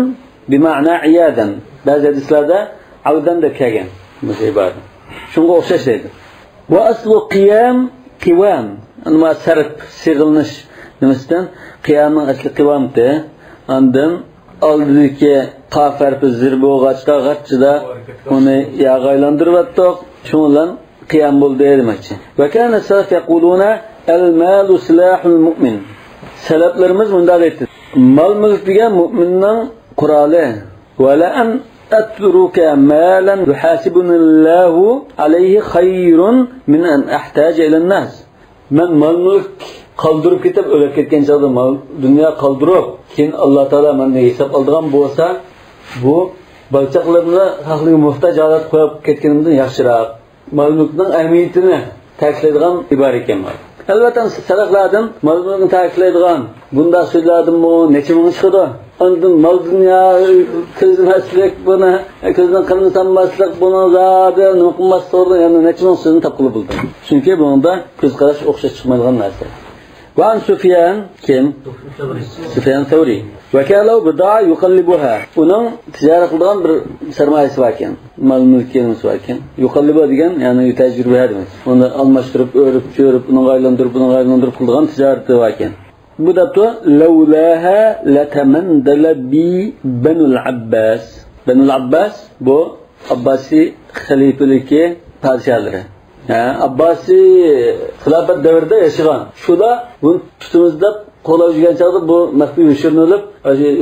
بىمەنا ئىيازەن. بەزى ھەدىسلەردە ئەۋزەن دەپ كەلگەن. مۇشۇ ئىبارە. شۇڭغا ئوخشاش دەيدۇ. ۋە ئەسلۇ قىيام، قىۋام. ئەمما سەرپ، سىغىلىنىش نېمىسىدىن؟ قىيامنىڭ ئەسلى قىۋامتى. ئاندىن ئالدىدىكى قاف ھەرپى زېر بولغاچقا، غاچچىدا ئۇنى ياغا ئايلاندۇرۇۋەتتۇق. شۇنىڭ بىلەن قىيام بولدى دېمەكچى. ۋە كانە سەلەف يەقۇلۇنە ئەل مالۇ سىلاھۇل مۇئمىن. سەلەفلىرىمىز مۇنداق دەيتتى. مال مۈلۈك دېگەن مۇئمىننىڭ قورالى. ۋە لە ئەن ئەترۇكە مالەن يۇھاسىبۇنىللاھۇ ئەلەيھى خەيرۇن مىن ئەن ئەھتاجە ئىلەن ناس. مەن مال-مۈلۈك قالدۇرۇپ كېتىپ، ئۆلۈپ كەتكەن چاغدا مال-دۇنيا قالدۇرۇپ، كېيىن ئاللا تائالا مەندىن ھېساب ئالىدىغان بولسا، بۇ بالا-چاقىلىرىمنى خەقلىككە موھتاج ھالەتتە قويۇپ كەتكىنىمدىن ياخشىراق. مال-مۈلۈكنىڭ ئەھمىيىتىنى تەكىتلەيدىغان ئىبارە ئىكەن بۇ. ئەلۋەتتە، سەلەفلەردىن مال-مۈلۈكنى تەكىتلەيدىغان بۇنداق سۆزلەردىنمۇ نەچچە مىڭ چىقىدۇ. ئاندىن مال-دۇنيا كىرگۈزمەسلىك، بۇنى كۆزنىڭ قىرىنى سالماسلىق، بۇنىڭ زادى نېمە قىلماسلىقىدىن يەنە نەچچە مىڭ سۆزنى تاپقىلى بولىدۇ. چۈنكى بۇنىڭدا كۆز قاراش ئوخشاش چىقمايدىغان نەرسە. ۋە ئەن سۇفيان، كىم؟ سۇفيان سەۋرى. ۋە كانە لەھۇ بىدائە يۇقەللىبۇھا. ئۇنىڭ تىجارەت قىلىدىغان بىر سەرمايىسى بار ئىكەن. مال-مۈلكى نېمىسى بار ئىكەن. يۇقەللىبۇ دېگەن، يەنى يۇتەجىرۇھا دېمەك. ئۇنى ئالماشتۇرۇپ، ئۆرۈپ، چۆرۈپ، ئۇنىڭغا ئايلاندۇرۇپ، بۇنىڭغا ئايلاندۇرۇپ قىلىدىغان تىجارىتى بار ئىكەن. بۇ دەپتۇ، لەۋلاھا لەتەمەندەلە بى بەنۇل ئابباس. بەنۇل ئابباس، بۇ ئابباسىي خەلىپىلىكى پادىشاھلىرى. ھە، ئابباسىي خىلاپەت دەۋرىدە ياشىغان. شۇلار بۇنى تۇتىمىز دەپ قوغلاپ يۈرگەن چاغدا بۇ مەخپىي يوشۇرۇنۇلۇپ،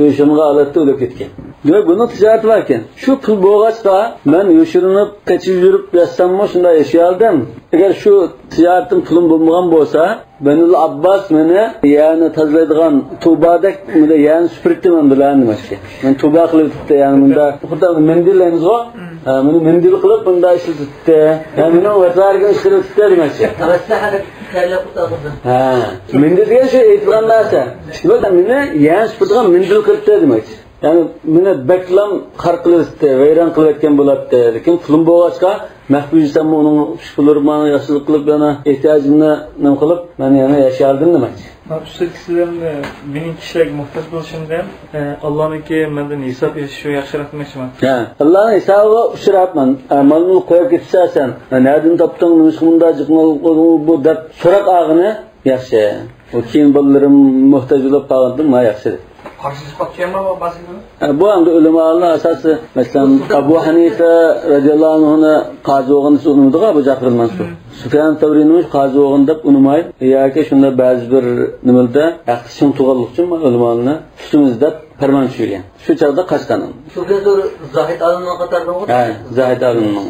يوشۇرۇنغان ھالەتتە ئۆلۈپ كەتكەن. دېمەك، بۇنىڭ تىجارىتى بار ئىكەن. شۇ پۇل بولغاچقا، مەن يوشۇرۇنۇپ، قېچىپ يۈرۈپ ياتساممۇ شۇنداق ياشىيالىدىم. ئەگەر شۇ تىجارىتىم، پۇلۇم بولمىغان بولسا، بەنۇل ئابباس مېنى يەرنى تازىلايدىغان تۇبادەك مېنى يەرنى سۈپۈرۈپتۇ مەن بىلەن دېمەكچى. مېنى تۇبا قىلىۋېتىپتۇ، يەنى مۇنداق خۇددى مەندىل دەيمىزغۇ، ھە، مېنى مەندىل قىلىپ مۇنداق ئىشلىتىپتۇ. يەنى مېنىڭ ۋەتۋەرىكىمنى ئىشلىتىپتۇ دېمەكچى. ھە، مەندىل دېگەن شۇ ئېيتىلغان نەرسە. مېنى يەرنى سۈپۈرىدىغان مەندىل قىلىپتۇ دېمەكچى. يەنى مېنى بەكلا خار قىلىۋېتىپتۇ، ۋەيران قىلىۋەتكەن بولاتتى. لېكىن پۇلۇم بولغاچقا، مەخپىي يۈرسەممۇ ئۇنىڭ ئۈچ پۇللىرى ماڭا ياخشىلىق قىلىپ، يەنە ئېھتىياجىمنى نېمە قىلىپ، مەن يەنە ياشىيالىدىم دېمەكچى. مانا ئۈستىدىكى سۆزلەرنى مېنىڭ كىشىلەرگە موھتاج بولۇشۇمدىن، ئە، ئاللانىڭكى مەندىن ھېساب ئېلىشى شۇ ياخشىراق دېمەكچىمەن. ھە، ئاللانىڭ ھېسابىغا ئۇچراپ مەن، ئە، مالنى قويۇپ كېتىسەن سەن. ئە، نەدىن تاپتىڭ، نېمىشقا مۇنداق جىقمال بۇ دەپ سوراق ئالغىنى ياخشى. ئۇ كېيىن بالىلىرىم موھتاج بولۇپ قالغاندىن ما ياخشى. قارشى چىقىپ كەلمە بۇ بازىنى. ئە، بۇ ئەمدى ئۆلىمالارنىڭ ئاساسى، مەسىلەن، ئەبۇ ھەنىفە رەزىياللاھۇ ئەنھۇنى قازى بولغىنى ئۇنىمىدىغۇ ئەبۇ جەئفەر مەنسۇر. سۇفيان سەۋرىنى قازى بولغىنى دەپ ئۇنىمايدۇ. ياكى شۇنداق بەزى بىر نېمىلەردە ھەققى چىڭ تۇرغانلىقى ئۈچۈن ئۆلىمالارنى تۇتىمىز دەپ پەرمان چۈشۈرگەن. شۇ چاغدا قاچقان. سۇفيان سەۋرى زاھىد ئالىمنىڭ قاتارىدىغۇ؟ ھە، زاھىد ئالىمنىڭ.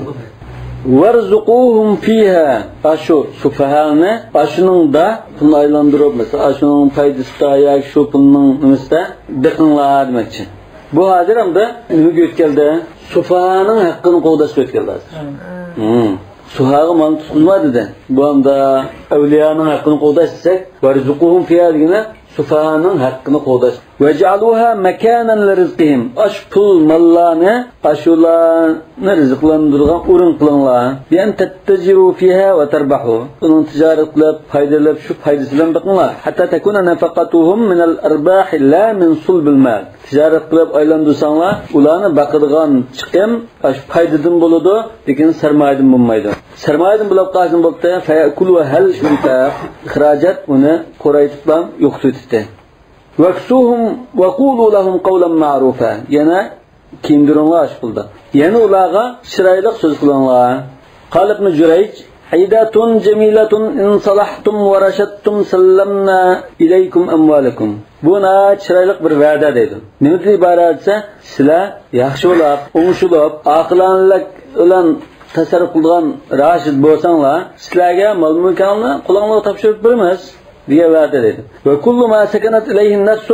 ۋەرزۇقۇھۇم فىھا. ئاشۇ سۇفاھانى ئاشۇنىڭدا پۇلنى ئايلاندۇرۇپ، مەسىلەن، ئاشۇنىڭ پايدىسىدا ياكى شۇ پۇلنىڭ نېمىسىدە بېقىڭلار دېمەكچى. بۇ ھازىر ئەمدى نېمىگە يۆتكەلدى؟ سۇفاھانىڭ ھەققىنى قوغداشقا يۆتكەلدى ھازىر. ھىم. سۇفاھاغا مالنى تۇتقۇزما دېدى. بۇ ئەمدى ئەۋلىيانىڭ ھەققىنى قوغداش دېسەك، ۋەرزۇقۇھۇم فىھا دېگىنى سۇفاھانىڭ ھەققىنى قوغداش. وَاجْعَلُوهَا مَكَانًا لِرِزْقِهِمْ. ئاش پۇل ماللارنى ئاشۇلارنى رىزىقلاندۇرىدىغان ئورۇن قىلىڭلار. بِأَنْ تَتَّجِرُوا فِيهَا وَتَرْبَحُوا. ئۇنىڭ تىجارەت قىلىپ، پايدا ئېلىپ، شۇ پايدىسى بىلەن بېقىڭلار. حَتَّى تَكُونَ نَفَقَتُهُمْ مِنَ الْأَرْبَاحِ لَا مِنْ صُلْبِ الْمَالِ. تىجارەت قىلىپ ئايلاندۇرساڭلار، ئۇلارنى باقىدىغان چىقىم ئاشۇ پايدىدىن بولىدۇ، لېكىن سەرمايىدىن بولمايدۇ. سەرمايىدىن بولۇپ قالسا بولۇپتۇ، فَيَأْكُلُهَا الْإِنْفَاقُ. خىراجەت ئۇنى قورايتىپلا يوقىتىۋېتىدۇ. وَاكْسُوهُمْ وَقُولُوا لَهُمْ قَوْلًا مَعْرُوفًا. يەنە كىيىندۈرۈڭلار ئاشۇ پۇلدا. يەنە ئۇلارغا چىرايلىق سۆز قىلىڭلار. قال ابن جريج: عِدَةٌ جميلة إن صلحتم ورشدتم سلمنا إليكم أموالكم. بۇ ناھايىتى چىرايلىق بىر ۋەدە دەيدۇ. نېمىدىن ئىبارەت دېسە، سىلەر ياخشى بولۇپ، ئوڭشىلىپ، ئاقىلانىلىك بىلەن تەسەررۇپ قىلىدىغان راشىد بولساڭلار، سىلەرگە مال-مۈلكىڭلارنى قولۇڭلارغا تاپشۇرۇپ بېرىمىز دېگەن ۋەدە دەيدۇ. وَكُلُّ مَا سَكَنَتْ إِلَيْهِ النَّفْسُ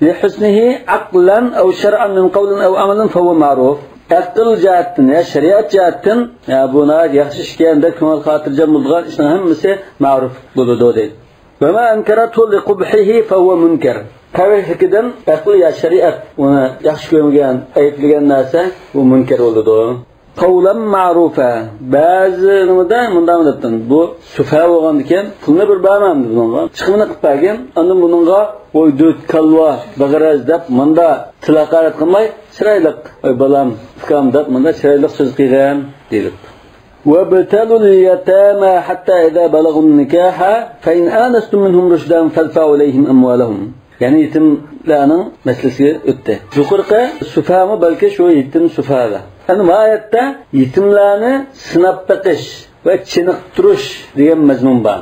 لِحُسْنِهِ عَقْلًا أَوْ شَرْعًا مِنْ قَوْلٍ أَوْ عَمَلٍ فَهُوَ مَعْرُوفٌ. ئەقىل جەھەتتىن يا شەرىئەت جەھەتتىن، يا بۇ ناھايىتى ياخشى ئىشكەن دەپ كۆڭۈل خاتىرجەم بولىدىغان ئىشنىڭ ھەممىسى مەرۇپ بولىدۇ دەيدۇ. وَمَا أَنْكَرَتْهُ لِقُبْحِهِ فَهُوَ مُنْكَرٌ. قەبىھلىكىدىن ئەقىل يا شەرىئەت ئۇنى ياخشى كۆرمىگەن، ئەيىبلىگەن نەرسە، بۇ مۇنكەر بولىدۇ. قَوْلًا مَعْرُوفًا. بەزى نېمىدە مۇنداق دەپتۇ، بۇ سۇفە بولغاندىكىن، پۇلنى بىر بەرمەمدۇ بۇنىڭغا. چىقىمىنى قىلىپ بەرگىن، ئاندىن بۇنىڭغا ئويدۇت، كالۋا، بىغەرەز دەپ مۇندا تىل ھاقارەت قىلماي، چىرايلىق، ئەي بالام، ئۇكام دەپ مۇندا چىرايلىق سۆز قىلغىن دېيىلىپتۇ. وَابْتَلُوا الْيَتَامَى حَتَّى إِذَا بَلَغُوا النِّكَاحَ فَإِنْ آنَسْتُمْ مِنْهُمْ رُشْدًا فَادْفَعُوا إِلَيْهِمْ أَمْوَالَهُمْ. يەنى يېتىملەرنىڭ مەسىلىسىگە ئۆتتى. يۇقىرىقى سۇفەمۇ بەلكى شۇ يېتىم سۇفەلەر. ئەنە بۇ ئايەتتە يېتىملەرنى سىناپ بېقىش ۋە چېنىقتۇرۇش دېگەن مەزمۇن بار.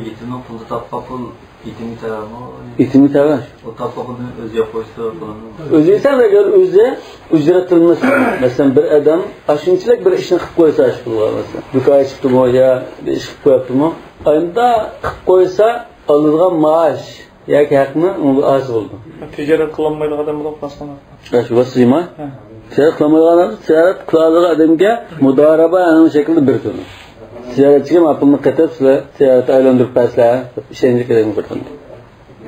يېتىمنىڭ پۇلدا تاپقان پۇل يېتىمگە تەۋەمۇ؟ يېتىمگە تەۋە. ئۇ تاپقان پۇلنى ئۆزى يەپ قويسا بولامدۇ؟ ئۆزى يېسە، ئەگەر ئۆزى ئۇجرەت قىلمىسا، مەسىلەن، بىر ئادەم ئاشۇنچىلىك بىر ئىشنى قىلىپ قويسا، ئاشۇ پۇلغا، مەسىلەن، دۇكان ئېچىپتىمۇ يا بىر ئىش قىلىپ قويۇپتىمۇ، ئايدا قىلىپ قويسا، ئالىدىغان مائاش ياكى ھەقنى ئۇنىڭغا ئاز بولىدۇ. تىجارەت قىلالمايدىغان ئادەم بولۇپ قالسا. ئاشۇ ۋاسىيما؟ ھە. تىجارەت قىلالمايدىغان، تىجارەت قىلالىدىغان ئادەمگە مۇدارىبە ئەنە شەكىلدە بىر تۈرى. تىجارەتچىگە ماپۇلنى قېتىپ، سىلەر تىجارەتتە ئايلاندۇرۇپ بەرسىلەر، ئىشەنچلىك ئادەمگە بىر تۈرى.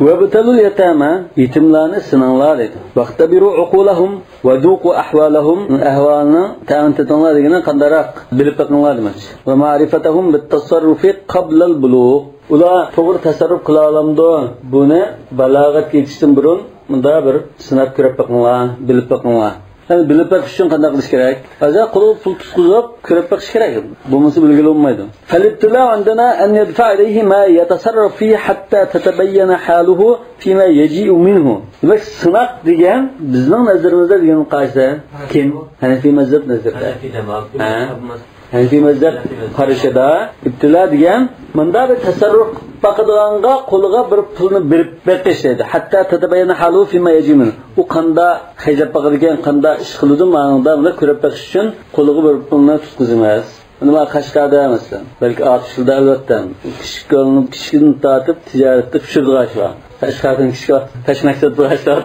وَابْتَلُوا الْيَتَامَى، يېتىملارنى سىناڭلار دەيدۇ. وَاخْتَبِرُوا عُقُولَهُمْ وَذُوقُوا أَحْوَالَهُمْ، ئەھۋالىنى تەڭ تېتىڭلار دېگىنى قانداقراق بىلىپ بېقىڭلار دېمەكچى. وَمَعْرِفَتَهُمْ بِالتَّصَرُّفِ قَبْلَ الْبُلُوغِ. ئۇلار توغرا تەسەررۇپ قىلالامدۇ؟ بۇنى بالاغەتكە يېتىشتىن بۇرۇن مۇنداق بىر سىناپ كۆرۈپ بېقىڭلار، بىلىپ بېقىڭلار. يەنى بىلىپ بېقىش ئۈچۈن قانداق قىلىش كېرەك؟ ھازىر قولىغا پۇل تۇتقۇزۇپ كۆرۈپ بېقىش كېرەك. بولمىسا بىلگىلى بولمايدۇ. فَالِابْتِلَاءُ عِنْدَنَا أَنْ يَدْفَعَ إِلَيْهِ مَا يَتَصَرَّفُ فِيهِ حَتَّى تَتَبَيَّنَ حَالُهُ فِيمَا يَجِيءُ مِنْهُ. دېمەك، سىناق دېگەن بىزنىڭ نەزىرىمىزدە دېگەن قارىسا، كىم؟ ھەنەفىي مەزھەپ نەزىرىدە. ھەنەفىي مەزھەپ. ھە. ھەنەفىي مەزھەپ قارىشىدا ئىبتىلا دېگەن مۇنداق بىر تەسەررۇپ باقىدىغانغا قولىغا بىر پۇلنى بېرىپ بېقىش دەيدۇ. حَتَّى تَتَبَيَّنَ حَالُهُ فِيمَا يَجِيءُ مِنْهُ. ئۇ قاندا خەجلەپ باقىدىكەن، قاندا ئىش قىلىدۇ، ماڭدا بۇنى كۆرۈپ بېقىش ئۈچۈن قولىغا بىر پۇلنى تۇتقۇزىمىز. ئەمما قەشقەردە مەسىلەن، بەلكى ئاتۇشلىدا ئەلۋەتتە، كىچىك، كىچىكىدىن تارتىپ تىجارەتتە پىشۇرىدىغان ئىش بار. قەشقەردىن كىچىك ۋاقىت پەشمەكتە تۇرغان ئىش بار.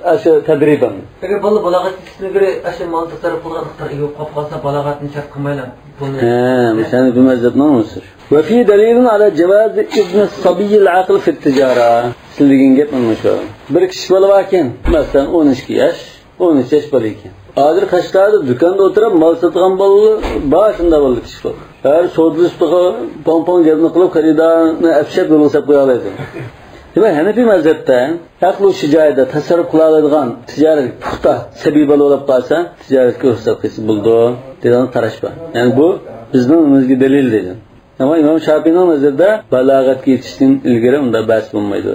ئاشۇ تەدرىبەن. ئەگەر بالا بالاغەتكە يېتىشتىن ئىلگىرى ئاشۇ مال تەسەررۇپ قىلىدىغان ئىقتىدار ئىگە بولۇپ قالسا، بالاغەتنى شەرت قىلمايلا پۇلنى. ھە، مۇشۇ ھەنەفىي مەزھەپنىڭ ئۇسۇلى. وَفِي دَلِيلٌ عَلَى جَوَازِ إِذْنِ الصَّبِيِّ الْعَاقِلِ فِي التِّجَارَةِ. سىز دېگەن گەپ مانا شۇ. بىر كىچىك بالا باركەن، مەسىلەن، ئون ئىككى ياش، ئون ئۈچ ياش بالا ئىكەن. ھازىر قەشقەردە دۇكاندا ئولتۇرۇپ مال ساتىدىغان بالىلار بار، شۇنداق بالىلار كىچىك بالا. ھەر سودىلىشىپ پاڭ-پاڭ گەپنى قىلىپ، خېرىدارنى ئەپشەپ يولغا سەپ قويالايدۇ. دېمەك، ھەنەفىي مەزھەپتە ھەقلى شۇ جايىدا تەسەررۇپ قىلالايدىغان تىجارەت پۇختا سەبىي بالا بولۇپ قالسا، تىجارەتكە رۇخسەت قىلسا بولىدۇ دېگەن قاراش بار. يەنى بۇ بىزنىڭ ئۆزىمىزگە دەلىل دېگەن. ئەمما ئىمام شاپىئىنىڭ نەزىرىدە بالاغەتكە يېتىشتىن ئىلگىرى ئۇنداق بەس بولمايدۇ.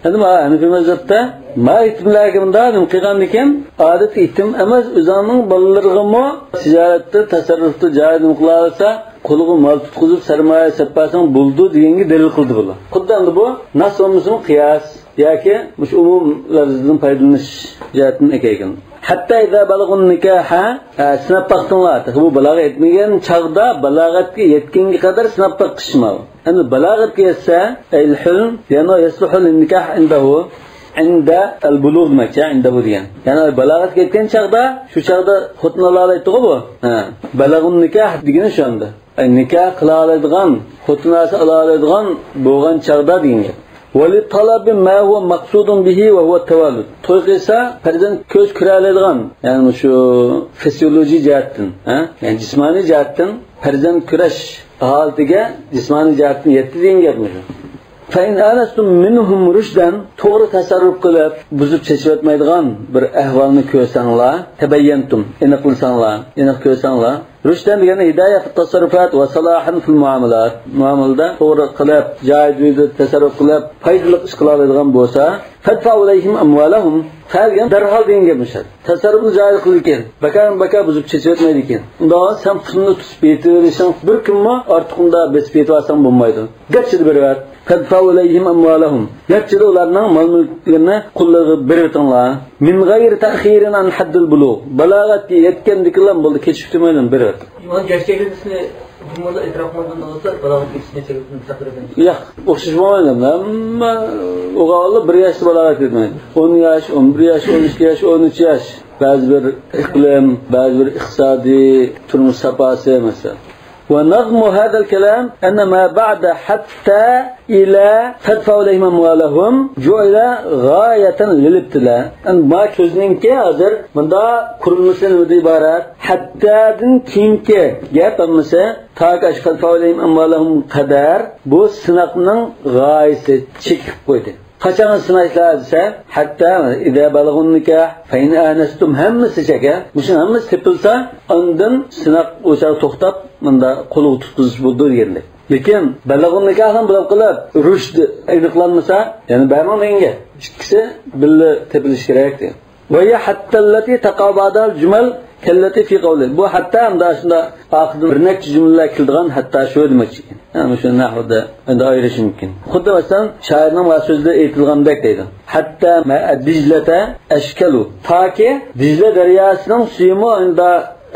ئەمدى مانا ھەنىفىي مەزھەپتە ما يېتىملەرگە مۇنداق نېمە قىلغانىكەن، ئادەتتە يېتىم ئەمەس، ئۆزىنىڭ بالىلىرىغىمۇ تىجارەتتە، تەسەررۇپتا جايىدا نېمە قىلالىسا، قولىغا مال تۇتقۇزۇپ سەرمايە سېلىپ بەرسەڭ بولىدۇ دېگەنگە دەلىل قىلدى بۇلار. خۇددى ئەمدى بۇ نەس بولمىسىمۇ قىياس ياكى مۇشۇ ئومۇم لەپزىدىن پايدىلىنىش جەھەتتىن ئەكەلگەن. حتى إذا بلغوا النكاح، ھە، سىناپ باقتىڭلار. تېخى بۇ بالاغەت يەتمىگەن چاغدا، بالاغەتكە يەتكەنگە قەدەر سىناپ باقىش ماۋۇ. ئەمدى بالاغەتكە يەتسە، أي الحلم، لأنه يصلح للنكاح عنده، عند البلوغ دېمەكچى، عنده دېگەن. يەنى بالاغەتكە يەتكەن چاغدا، شۇ چاغدا خوتۇن ئالالايدىغۇ بۇ. ھە. بلغوا النكاح دېگىنى شۇ ئەمدى. ئەي، نىكاھ قىلالايدىغان، خوتۇن ئالسا ئالالايدىغان بولغان چاغدا دېگەن گەپ. ولطلب ما هو مقصود به وهو التوالد. توي قىلسا پەرزەنت كۆز كۆرەلەيدىغان، يەنى شۇ فىزىيولوگىيە جەھەتتىن، ھە؟ يەنى جىسمانىي جەھەتتىن پەرزەنت كۆرۈش ھالىتىگە جىسمانىي جەھەتتىن يەتتى دېگەن گەپمۇ شۇ. فإن آنستم منهم رشدا، توغرا تەسەررۇپ قىلىپ، بۇزۇپ چېچىۋەتمەيدىغان بىر ئەھۋالنى كۆرسەڭلار، تەبەييەنتۇم، ئېنىقلىساڭلار، ئېنىق كۆرسەڭلار. رشدا دېگەننى ھىدايە في التصرفات وصلاحا في المعاملات. مۇئامىلىدە توغرا قىلىپ، جايىدا تەسەررۇپ قىلىپ، پايدىلىق ئىش قىلالايدىغان بولسا، فادفعوا إليهم أموالهم. فا دېگەن دەرھال دېگەن گەپ مۇشۇ. تەسەررۇپنى جايىدا قىلىدىكەن. بەكار بەكار بۇزۇپ چېچىۋەتمەيدىكەن. ئۇنداق سەن پۇلنى تۇتۇپ بېتىۋېرىشىڭ، بىر كۈنمۇ ئارتۇق ئۇنداق بېسىپ بېتىۋالساڭ بولمايدۇ. گەپچىدە بېرىۋەت. فادفعوا إليهم أموالهم. گەپچىدە ئۇلارنىڭ مال مۈلكلىرىنى قوللىرىغا بېرىۋېتىڭلار. من غير تأخير عن حد البلوغ. بالاغەتكە يەتكەندىكىنلا بولدى، كېچىكتۈرمەيلا بېرىۋەت. ئۇنىڭ يەر چەكلىمىسىنى بۇنىڭدا ئېتىراپ قىلمىغان بولسا، بالاغەتكە يېتىشنى چەكلىمىسىنى تەقدىر قىلىمىز. ياق، ئوخشاش بولمايدۇ. ھەممە ئوغۇللار بىر ياشتا بالاغەتكە يەتمەيدۇ. ئون ياش، ئون بىر ياش، ئون ئىككى ياش، ئون ئۈچ ياش. بەزى بىر ئىقلىم، بەزى بىر ئىقتىسادىي تۇرمۇش ساپاسى مەسىلەن. ونظم هذا الكلام أن ما بعد حتى إلى فادفعوا إليهم أموالهم جعل غاية للابتلاء. ئەمدى ما سۆزنىڭكى ھازىر مۇندا قۇرۇلمىسى نېمىدىن ئىبارەت؟ ھەتتادىن كېيىنكى گەپ ھەممىسى تاكى ئاشۇ فادفعوا إليهم أموالهم قەدەر بۇ سىناقنىڭ غايىسى، چېكى قىلىپ قويدى. قاچان سىنايسىلەر دېسە، حتى إذا بلغوا النكاح فإن آنستم، ھەممىسى چەك، ھە؟ مۇشۇ ھەممىسى تېپىلسا، ئاندىن سىناق ئوشۇ توختاپ، مۇندا قولغا تۇتقۇزۇش بولىدۇ دېگەندەك. لېكىن بلغوا النكاح بىلەن بولۇپ قېلىپ، رۇشد ئېنىقلانمىسا، يەنە بەرمەڭ دېگەن گەپ. ئىككىسى بىللە تېپىلىشى كېرەك دېگەن. وهي حتى التي تقع بعدها الجمل كالتي في قوله. بۇ ھەتتا ھەمدە شۇنداق ئاخىرىدا بىر نەچچە جۈملىلەر كېلىدىغان ھەتتا شۇ دېمەكچى ئىكەن. يەنى شۇ نەھۋىدە ئەمدى ئايرىش مۇمكىن. خۇددى مەسىلەن، شائىرنىڭ مانا سۆزىدە ئېيتىلغاندەك دەيدۇ. حتى ماء دجلة أشكل. تاكى دىجلە دەرياسىنىڭ سۈيىمۇ ئەمدى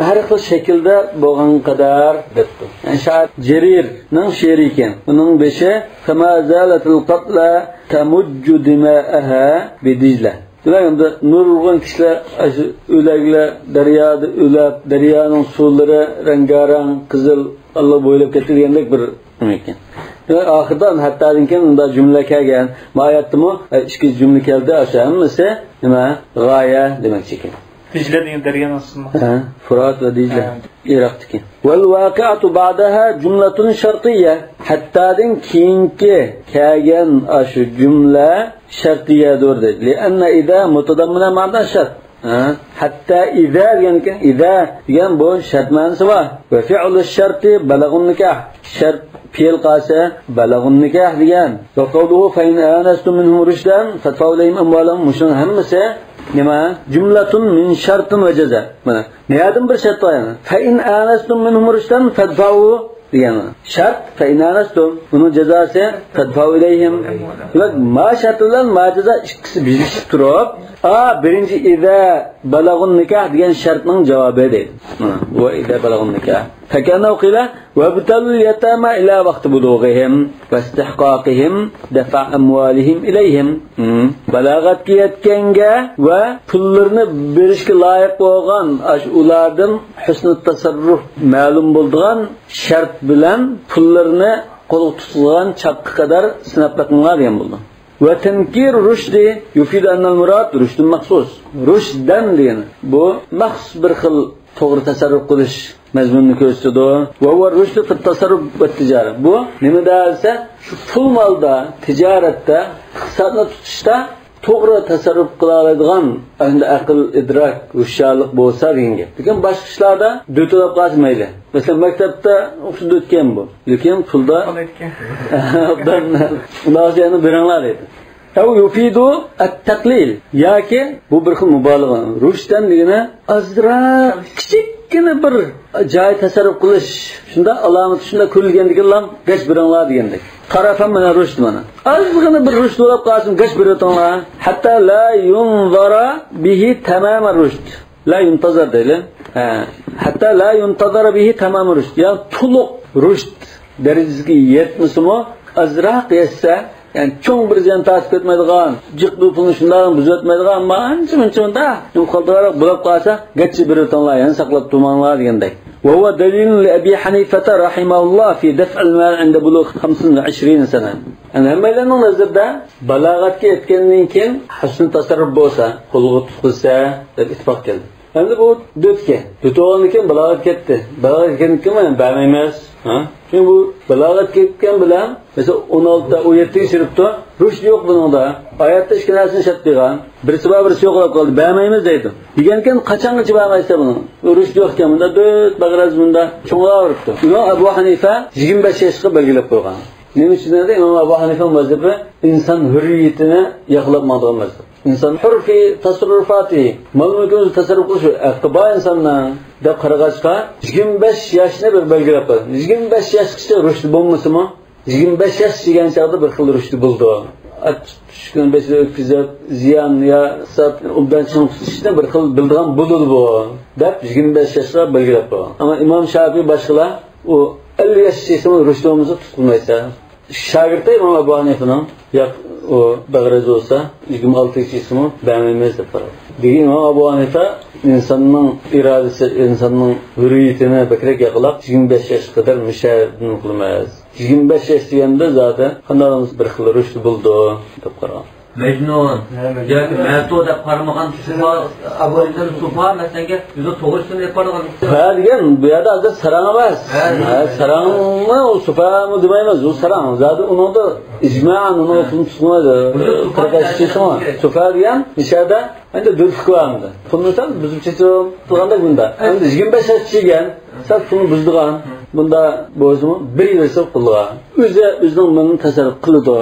ھەر خىل شەكىلدە بولغان قەدەر دەپتۇ. يەنى شائىر جەرىرنىڭ شېئىرى ئىكەن. ئۇنىڭ بېشى فما زالت القتلى تمج دماءها بدجلة. دېمەك، ئەمدى نۇرغۇن كىشىلەر ئاشۇ ئۆلەكلەر دەريادا ئۆلەپ، دەريانىڭ سۇلىرى رەڭگارەڭ، قىزىل، ئاللا بويلاپ كەتتى دېگەندەك بىر نېمە ئىكەن. دېمەك، ئاخىرىدا ھەتتادىن كېيىن مۇنداق جۈملە كەلگەن. ما ئايەتتىمۇ، ئە، ئىككى جۈملە كەلدى، ئاشۇ ھەممىسى نېمە؟ غايە دېمەكچى ئىكەن. دىجلە دېگەن دەريانىڭ ئىسمى. ھە، فۇرات ۋە دىجلە. ھە. ئىراقتىكى. والواقعة بعدها جملة شرطية. ھەتتادىن كېيىنكى كەلگەن ئاشۇ جۈملە شەرتىيەدۇر دەيدۇ. لأن إذا متضمنة معنى الشرط. ھە؟ حتى إذا دېگەنكەن، إذا دېگەن بۇ شەرت مەنىسى بار. وفعل الشرط بلغوا النكاح. شەرت پېئىل قالسا، بلغوا النكاح دېگەن. وقوله فإن آنستم منهم رشدا فادفعوا إليهم أموالهم. مۇشۇنىڭ ھەممىسى نېمە؟ جملة من شرط وجزاء. مانا، نەدىن بىر شەرت بار يەنە. فإن آنستم منهم رشدا فادفعوا دېگەن شەرت، فإن آنستم، ئۇنىڭ جازاسى فادفعوا إليهم. دېمەك، ما شەرت بىلەن ما جازا ئىككىسى بىرلىشىپ تۇرۇپ، ئا، بىرىنچى إذا بلغوا النكاح دېگەن شەرتنىڭ جاۋابى دەيدۇ. مانا، وإذا بلغوا النكاح. فكأنه قيل وابتلوا اليتامى إلى وقت بلوغهم واستحقاقهم دفع أموالهم إليهم. ھىم. بالاغەتكە يەتكەنگە ۋە پۇللىرىنى بېرىشكە لايىق بولغان ئاشۇ ئۇلاردىن ھۆسنى تەسەررۇپ مەلۇم بولىدىغان شەرت بىلەن پۇللىرىنى قولغا تۇتقان چاغقا قەدەر سىناپ بېقىڭلار دېگەن بولىدۇ. وتنكير الرشد يفيد أن المراد رشد مخصوص. رۇشدەن دېگەن بۇ مەخسۇس بىر خىل توغرا تەسەررۇپ قىلىش مەزمۇنىنى كۆرسىتىدۇ. وهو الرشد في التصرف والتجارة. بۇ نېمە دېسە، شۇ پۇل مالدا، تىجارەتتە، ئىقتىسادنى تۇتۇشتا توغرا تەسەررۇپ قىلالايدىغان ئەقىل، ئىدراك، ھوشيارلىق بولسا دېگەن گەپ. لېكىن باشقا ئىشلاردا دۆتىلەپ قالسا مەيلى. مەسىلەن، مەكتەپتە ئوخشىدى ئۆتكەن بۇ. لېكىن پۇلدا ئوبدان ئۇنداق يەنە بېرىڭلار دەيدۇ. أو يفيد التقليل. ياكى بۇ بىر خىل مۇبالىغە. رۇشدەن دېگىنى ئازراق، كىچىككىنە بىر جاي تەسەررۇپ قىلىش. شۇنداق ئالامىتى شۇنداق كۆرۈلگەندىكىنلا گەچ بېرىڭلار دېگەندەك. طرفا من الرشد مانا. ئازغىنە بىر رۇشد بولۇپ قالسۇن، گەچ بېرىۋېتىڭلار. حتى لا ينتظر به تمام الرشد. لا ينتظر دەيلى. ھە. حتى لا ينتظر به تمام الرشد. يا تولۇق رۇشد دەرىجىسىگە يەتمىسىمۇ، ئازراق يەتسە، يەنى چوڭ بىر زىيان تارتىپ كەتمەيدىغان، جىق بىر پۇلنى شۇنداق بۇزۇۋەتمەيدىغان، ئەمما ئانچە-مۇنچە مۇنداق، قالدىغانراق بولۇپ قالسا، گەچچە بېرىۋېتىڭلار، يەنە ساقلاپ تۇرماڭلار دېگەندەك. وهو دليل لأبي حنيفة رحمه الله في دفع المال عند بلوغ خمس وعشرين سنة. يەنى ھەممەيلەننىڭ نەزىرىدە بالاغەتكە يەتكەندىن كېيىن ھۇسنى تەسەررۇپ بولسا، قولغا تۇتقۇزسا دەپ ئىتتىپاق كەلدى. ئەمدى بۇ دۆتكە. دۆت بولغاندىن كېيىن بالاغەتكە يەتتى. بالاغەتكە يەتكەندىن كېيىن بەرمەيمىز. ھە؟ چۈنكى بۇ بالاغەتكە يەتكەن بىلەن، مەسىلەن، ئون ئالتە، ئون يەتتىگە چىرىپتۇ. رۇشد يوق بۇنىڭدا. ئايەتتە ئىككى نەرسىنى شەرت قىلغان. بىرسى بار، بىرسى يوق بولۇپ قالدى. بەرمەيمىز دەيدۇ. دېگەنكىن قاچانغىچە بەرمەيسىلەر بۇنى؟ رۇشد يوق ئىكەن بۇندا. دۆت بەغرەز بۇندا چوڭلاۋېرىپتۇ. ئىمام ئەبۇ ھەنىفە يىگىرمە بەش ياشقا بەلگىلەپ قويغان. نېمە ئۈچۈن دېسە، ئىمام ئەبۇ ھەنىفە مەزھىپى ئىنسان ھۈررىيىتىنى ياقلاپ ماڭىدىغان مەزھەپ. ئىنسان ھۇر فى تەسەررۇفاتى، مال-مۈلكىنى تەسەررۇپ قىلىش ھەققى بار ئىنساننىڭ دەپ قارىغاچقا، يىگىرمە بەش ياشنى بىر بەلگىلەپ قويدى. يىگىرمە بەش ياشقىچە رۇشدى بولمىسىمۇ، يىگىرمە بەش ياش دېگەن چاغدا بىر خىل رۇشدى بولىدۇ. ئاچ تۇتۇشنى بەشىدە ئۆتكۈزۈپ، زىيان يا ئىقتىساد ئوبدان چىڭ تۇتۇشنى بىر خىل بىلىدىغان بولىدۇ بۇ، دەپ يىگىرمە بەش ياشقا بەلگىلەپ قويغان. ئەمما ئىمام شافىي باشقىلار ئۇ ئەللىك ياشقىچە رۇشدى بولمىسا تۇتقۇزمايسەن. شاگىرتى ئىمام ئەبۇ ھەنىفىنىڭ، ياق، ئۇ بەغرەز بولسا، يىگىرمە ئالتە يېشىمۇ بەرمەيمىز دەپ قارىغان. دېگەن ئىمام ئەبۇ ھەنىفە ئىنساننىڭ ئىرادىسى، ئىنساننىڭ ھۈررىيىتىنى بەكرەك ياقلاپ، يىگىرمە بەش ياشقا قەدەر مۇشەدىن قىلىمىز. يىگىرمە بەش ياش دېگەندە زادى قانداق بىر خىل رۇشد بولىدۇ دەپ قارىغان. مەجنۇن ياكى مەتۇ دەپ قارىمىغان سۇپا، ئابۇ سۇپا مەسىلەنگە ئۆزى توغرىسىنى ئېلىپ بارغان. سۇپا دېگەن بۇ يەردە ھازىر ساراڭ ئەمەس. ھە، ساراڭمۇ، ئۇ سۇپامۇ دېمەيمىز، ئۇ ساراڭ. زادى ئۇنىڭدا ئىجمائەن ئۇنىڭ ھۆكمى تۇتۇلمايدۇ. قىرىق ئىككى چېسىڭ سۇپا دېگەن نىشاندا ئەمدى دۆتلۈك بار ئەمدى. پۇلنى سەل بۇزۇپ چېچىپ تۇرغاندەك بۇندا. ئەمدى يىگىرمە بەش ياش چىگەن، سەل پۇلنى بۇزىدىغان. بۇندا بولسىمۇ بىر يىل ھېساب قىلىدىغان. ئۆزى ئۆزىنىڭ مېلىنى تەسەررۇپ قىلىدۇ.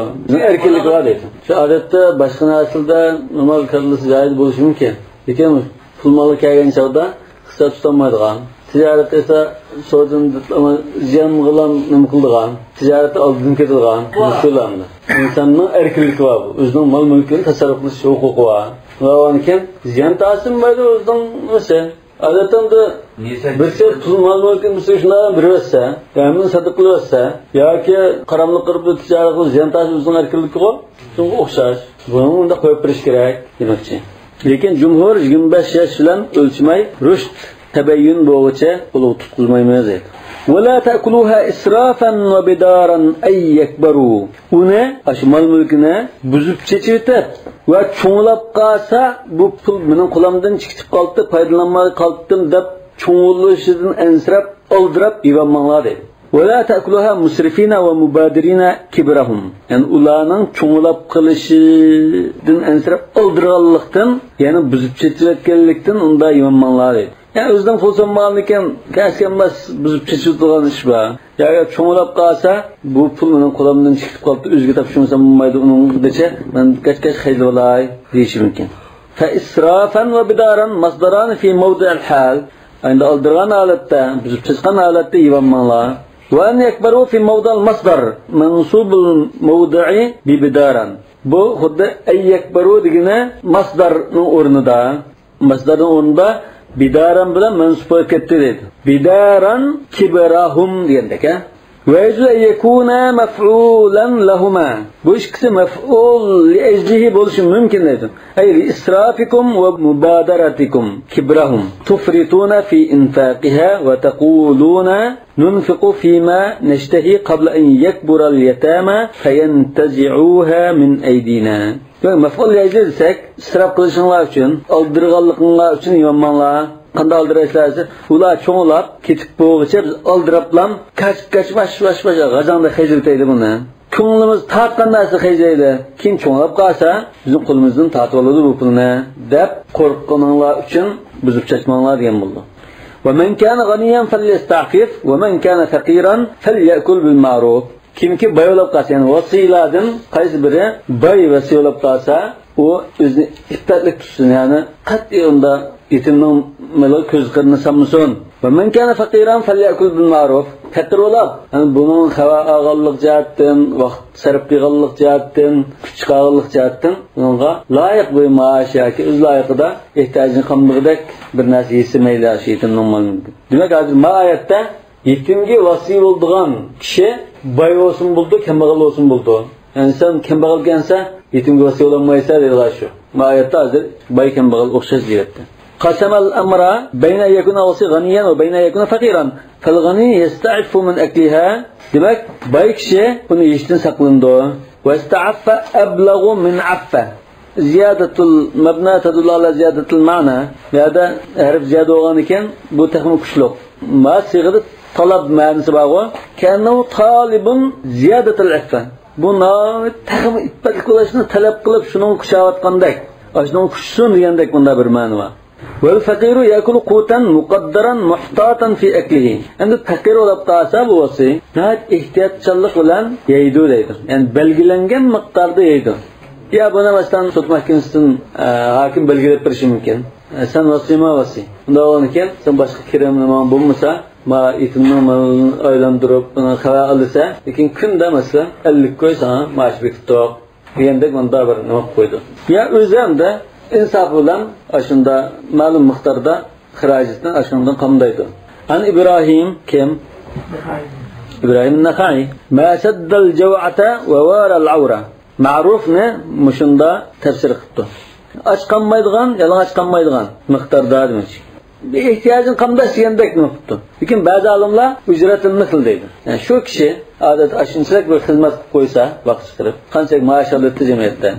ئەركىنلىكى بار دەيدۇ. شۇ ئادەتتە باشقا نەرسىلەردە نورمال كاللىسى جايىدا بولۇشى مۇمكىن. لېكىن پۇل مالغا كەلگەن چاغدا ھېساب تۇتالمايدىغان. تىجارەت ئەسلا سودىنى زىيانغىلا نېمە قىلىدىغان. تىجارەتتە ئالدىن كېتىدىغان. مۇشۇلارنى. ئىنساننىڭ ئەركىنلىكى بار بۇ. ئۆزىنىڭ مال-مۈلكىنى تەسەررۇپ قىلىش ھوقۇقى بار. بولغاندىكىن زىيان تارتسىمۇ مەيلى ئۆزىنىڭ نېمىسى. ئادەتتە بىرسى پۇل مال مۈلكىنى بىرسىگە شۇنداق بېرىۋەتسە، يا ھەممىنى سەدىقە قىلىۋەتسە، ياكى قاراملىق قىلىپ تىجارەت قىلىپ زىيان تارتىش ئۆزىنىڭ ئەركىنلىكىغۇ، شۇنىڭغا ئوخشاش. بۇنى مۇنداق قويۇپ بېرىش كېرەك دېمەكچى. لېكىن جۇمھۇر يىگىرمە بەش ياش بىلەن ئۆلچىمەي، رۇشد تەبەييۇن بولغۇچە قولغا تۇتقۇزمايمىز دەيدۇ. ولا تأكلوها إسرافا وبدارا أن يكبروا. ئۇنى، ئاشۇ مال-مۈلكىنى بۇزۇپ چېچىۋېتىپ ۋە چوڭلاپ قالسا، بۇ پۇل مېنىڭ قولۇمدىن چىقىپ قالدى، پايدىلانماي قالدىم دەپ چوڭىيىشىدىن ئەنسىرەپ، ئالدىراپ يەۋالماڭلار دەيدۇ. ولا تأكلوها مسرفين ومبذرين كبرهم. يەنى ئۇلارنىڭ چوڭلاپ قېلىشىدىن ئەنسىرەپ ئالدىرىغانلىقتىن، يەنى بۇزۇپ چېچىۋەتكەنلىكتىن ئۇنداق يەۋالماڭلار دەيدۇ. يەنى ئۆزىنىڭ پۇل سوممىغانىكەن، كەسكەنماس بۇزۇپ چېچىۋېتىدىغان ئىش بار. ياكى چوڭلاپ قالسا، بۇ پۇل مېنىڭ قولۇمدىن چىقىپ قالدى، ئۆزىگە تاپشۇرمىسام بولمايدۇ، ئۇنىڭغىچە مەن كاچ-كاچ خەجلىۋالاي دېيىشى مۇمكىن. فإسرافا وبدارا مصدران في موضع الحال. ئەمدى ئالدىرىغان ھالەتتە، بۇزۇپ چاچقان ھالەتتە يەۋالماڭلار. وأن يكبروا في موضع المصدر منصوب الموضع ببدارا. بۇ خۇددى أن يكبروا دېگىنى مەسدەرنىڭ ئورنىدا، مەسدەرنىڭ ئورنىدا بدارا بىلەن مەنسۇب بولۇپ كەتتى دەيدۇ. بدارا كبرهم دېگەندەك، ھە؟ ويجوز أن يكونا مفعولا لهما. بۇ ئىككىسى مەفئۇل لىئەجلىھى بولۇشى مۇمكىن دەيدۇ. أي لإسرافكم ومبادرتكم كبرهم. تفرطون في إنفاقها وتقولون ننفق فيما نشتهي قبل أن يكبر اليتامى فينتزعوها من أيدينا. ياق، مەفئۇل لىئەجلى دېسەك، ئىسراپ قىلىشىڭلار ئۈچۈن، ئالدىرىغانلىقىڭلار ئۈچۈن يەۋالماڭلار. قانداق ئالدىرايسىلەر دېسە، ئۇلار چوڭلاپ، كېتىپ بولغۇچە بىز ئالدىراپلام، كاچ-كاچ، ۋاش-ۋاش-ۋاش، غاجاڭدەك خەجلىتەيلى بۇنى. كۆڭلىمىز تارتقان نەرسە خەجلەيلى. كېيىن چوڭلاپ قالسا، بىزنىڭ قولىمىزدىن تارتىۋالىدۇ بۇ پۇلنى، دەپ قورققىنىڭلار ئۈچۈن بۇزۇپ چاچماڭلار دېگەن بولىدۇ. ومن كان غنيا فليستعفف ومن كان فقيرا فليأكل بالمعروف. كىمكى باي بولۇپ قالسا، يەنى ۋەسىيلاردىن قايسى بىرى باي ۋەسىي بولۇپ قالسا، ئۇ ئۆزىنى ئىپپەتلىك تۇتسۇن، يەنى قەتئىي ئۇندا يېتىمنىڭ مېلىغا كۆز قىرىنى سالمىسۇن. ومن كان فقيرا فليأكل بالمعروف. پەقىر بولۇپ، يەنى بۇنىڭ خەۋەر ئالغانلىق جەھەتتىن، ۋاقىت سەرپ قىلغانلىق جەھەتتىن، كۈچ چىقارغانلىق جەھەتتىن بۇنىڭغا لايىق بىر مائاش ياكى ئۆز لايىقىدا ئېھتىياجىنى قامدىغۇدەك بىر نەرسە يېسە مەيلى، شۇ يېتىمنىڭ مالىنى. دېمەك، ھازىر ما ئايەتتە يېتىمگە ۋەسىي بولىدىغان كىشى باي بولسىمۇ بولىدۇ، كەمبەغەل بولسىمۇ بولىدۇ. يەنى سەن كەمبەغەلكەنسەن، يېتىمگە ۋەسىي بولالمايسەن دەيدىغان شۇ. ما ئايەتتە ھازىر باي كەمبەغەل ئوخشاش دېيەتتى. قسم الأمر بين أن يكون الوصي غنيا وبين أن يكون فقيرا، فالغني يستعف من أكلها. دېمەك، باي كىشى ئۇنى يېيىشتىن ساقلىنىدۇ. واستعف أبلغ من عف. زىيادەتۇل مەبنا تەدۇللۇ ئەلا زىيادەتىل مەنا. بۇ يەردە ھەرپ زىيادە بولغاندىكىن، بۇ تېخىمۇ كۈچلۈك. ما سىيغىدە تەلەپ مەنىسى بارغۇ. كەئەننەھۇ تالىبۇن زىيادەتەل ئەففە. بۇ ناھايىتى تېخىمۇ ئىپپەتلىك بولۇشنى تەلەپ قىلىپ، شۇنىڭغا كۈچەۋاتقاندەك، ئاشۇنىڭغا كۈچىسۇن دېگەندەك مۇندا بىر مەنە بار. والفقير يأكل قوتا مقدرا محتاطا في أكله. ئەمدى پەقىر بولۇپ قالسا بۇ ۋاسىي، ناھايىتى ئېھتىياتچانلىق بىلەن يەيدۇ دەيدۇ. يەنى بەلگىلەنگەن مىقداردا يەيدۇ. يا بۇنى مەسىلەن سوت مەھكىمىسىدىن، ئە، ھاكىم بەلگىلەپ بېرىشى مۇمكىن. ئە، سەن ۋاسىيما ۋاسىي. ئۇنداق بولغاندىكىن سەن باشقا كىرىمىڭ بولمىسا، ما ئېتىمنىڭ مالىنى ئايلاندۇرۇپ، ئۇنى خەۋەر ئالىسەن، لېكىن كۈندە مەسىلەن ئەللىك كوي ساڭا مائاش بېكىتتۇق دېگەندەك مۇندا بىر نېمە قىلىپ قويدى. يا ئۆزى ئەمدى ئىنساپى بىلەن ئاشۇندا مەلۇم مىقداردا خىراجىتىنى ئاشۇنىڭدىن قامدايدۇ. عن إبراهيم، كىم؟ إبراهيم النخعي. ما سد الجوعة ووارى العورة. مەرۇفنى مۇشۇندا تەپسىر قىپتۇ. ئاچ قالمايدىغان، يالىڭاچ قالمايدىغان مىقداردا دېمەكچى. بىر ئېھتىياجىنى قامداش دېگەندەك نېمە قىپتۇ. لېكىن بەزى ئالىملار ئۇجرەتىل مىسل دەيدۇ. يەنى شۇ كىشى ئادەتتە ئاشۇنچىلىك بىر خىزمەت قىلىپ قويسا، ۋاقىت چىقىرىپ، قانچىلىك مائاش ئالاتتى جەمئىيەتتە.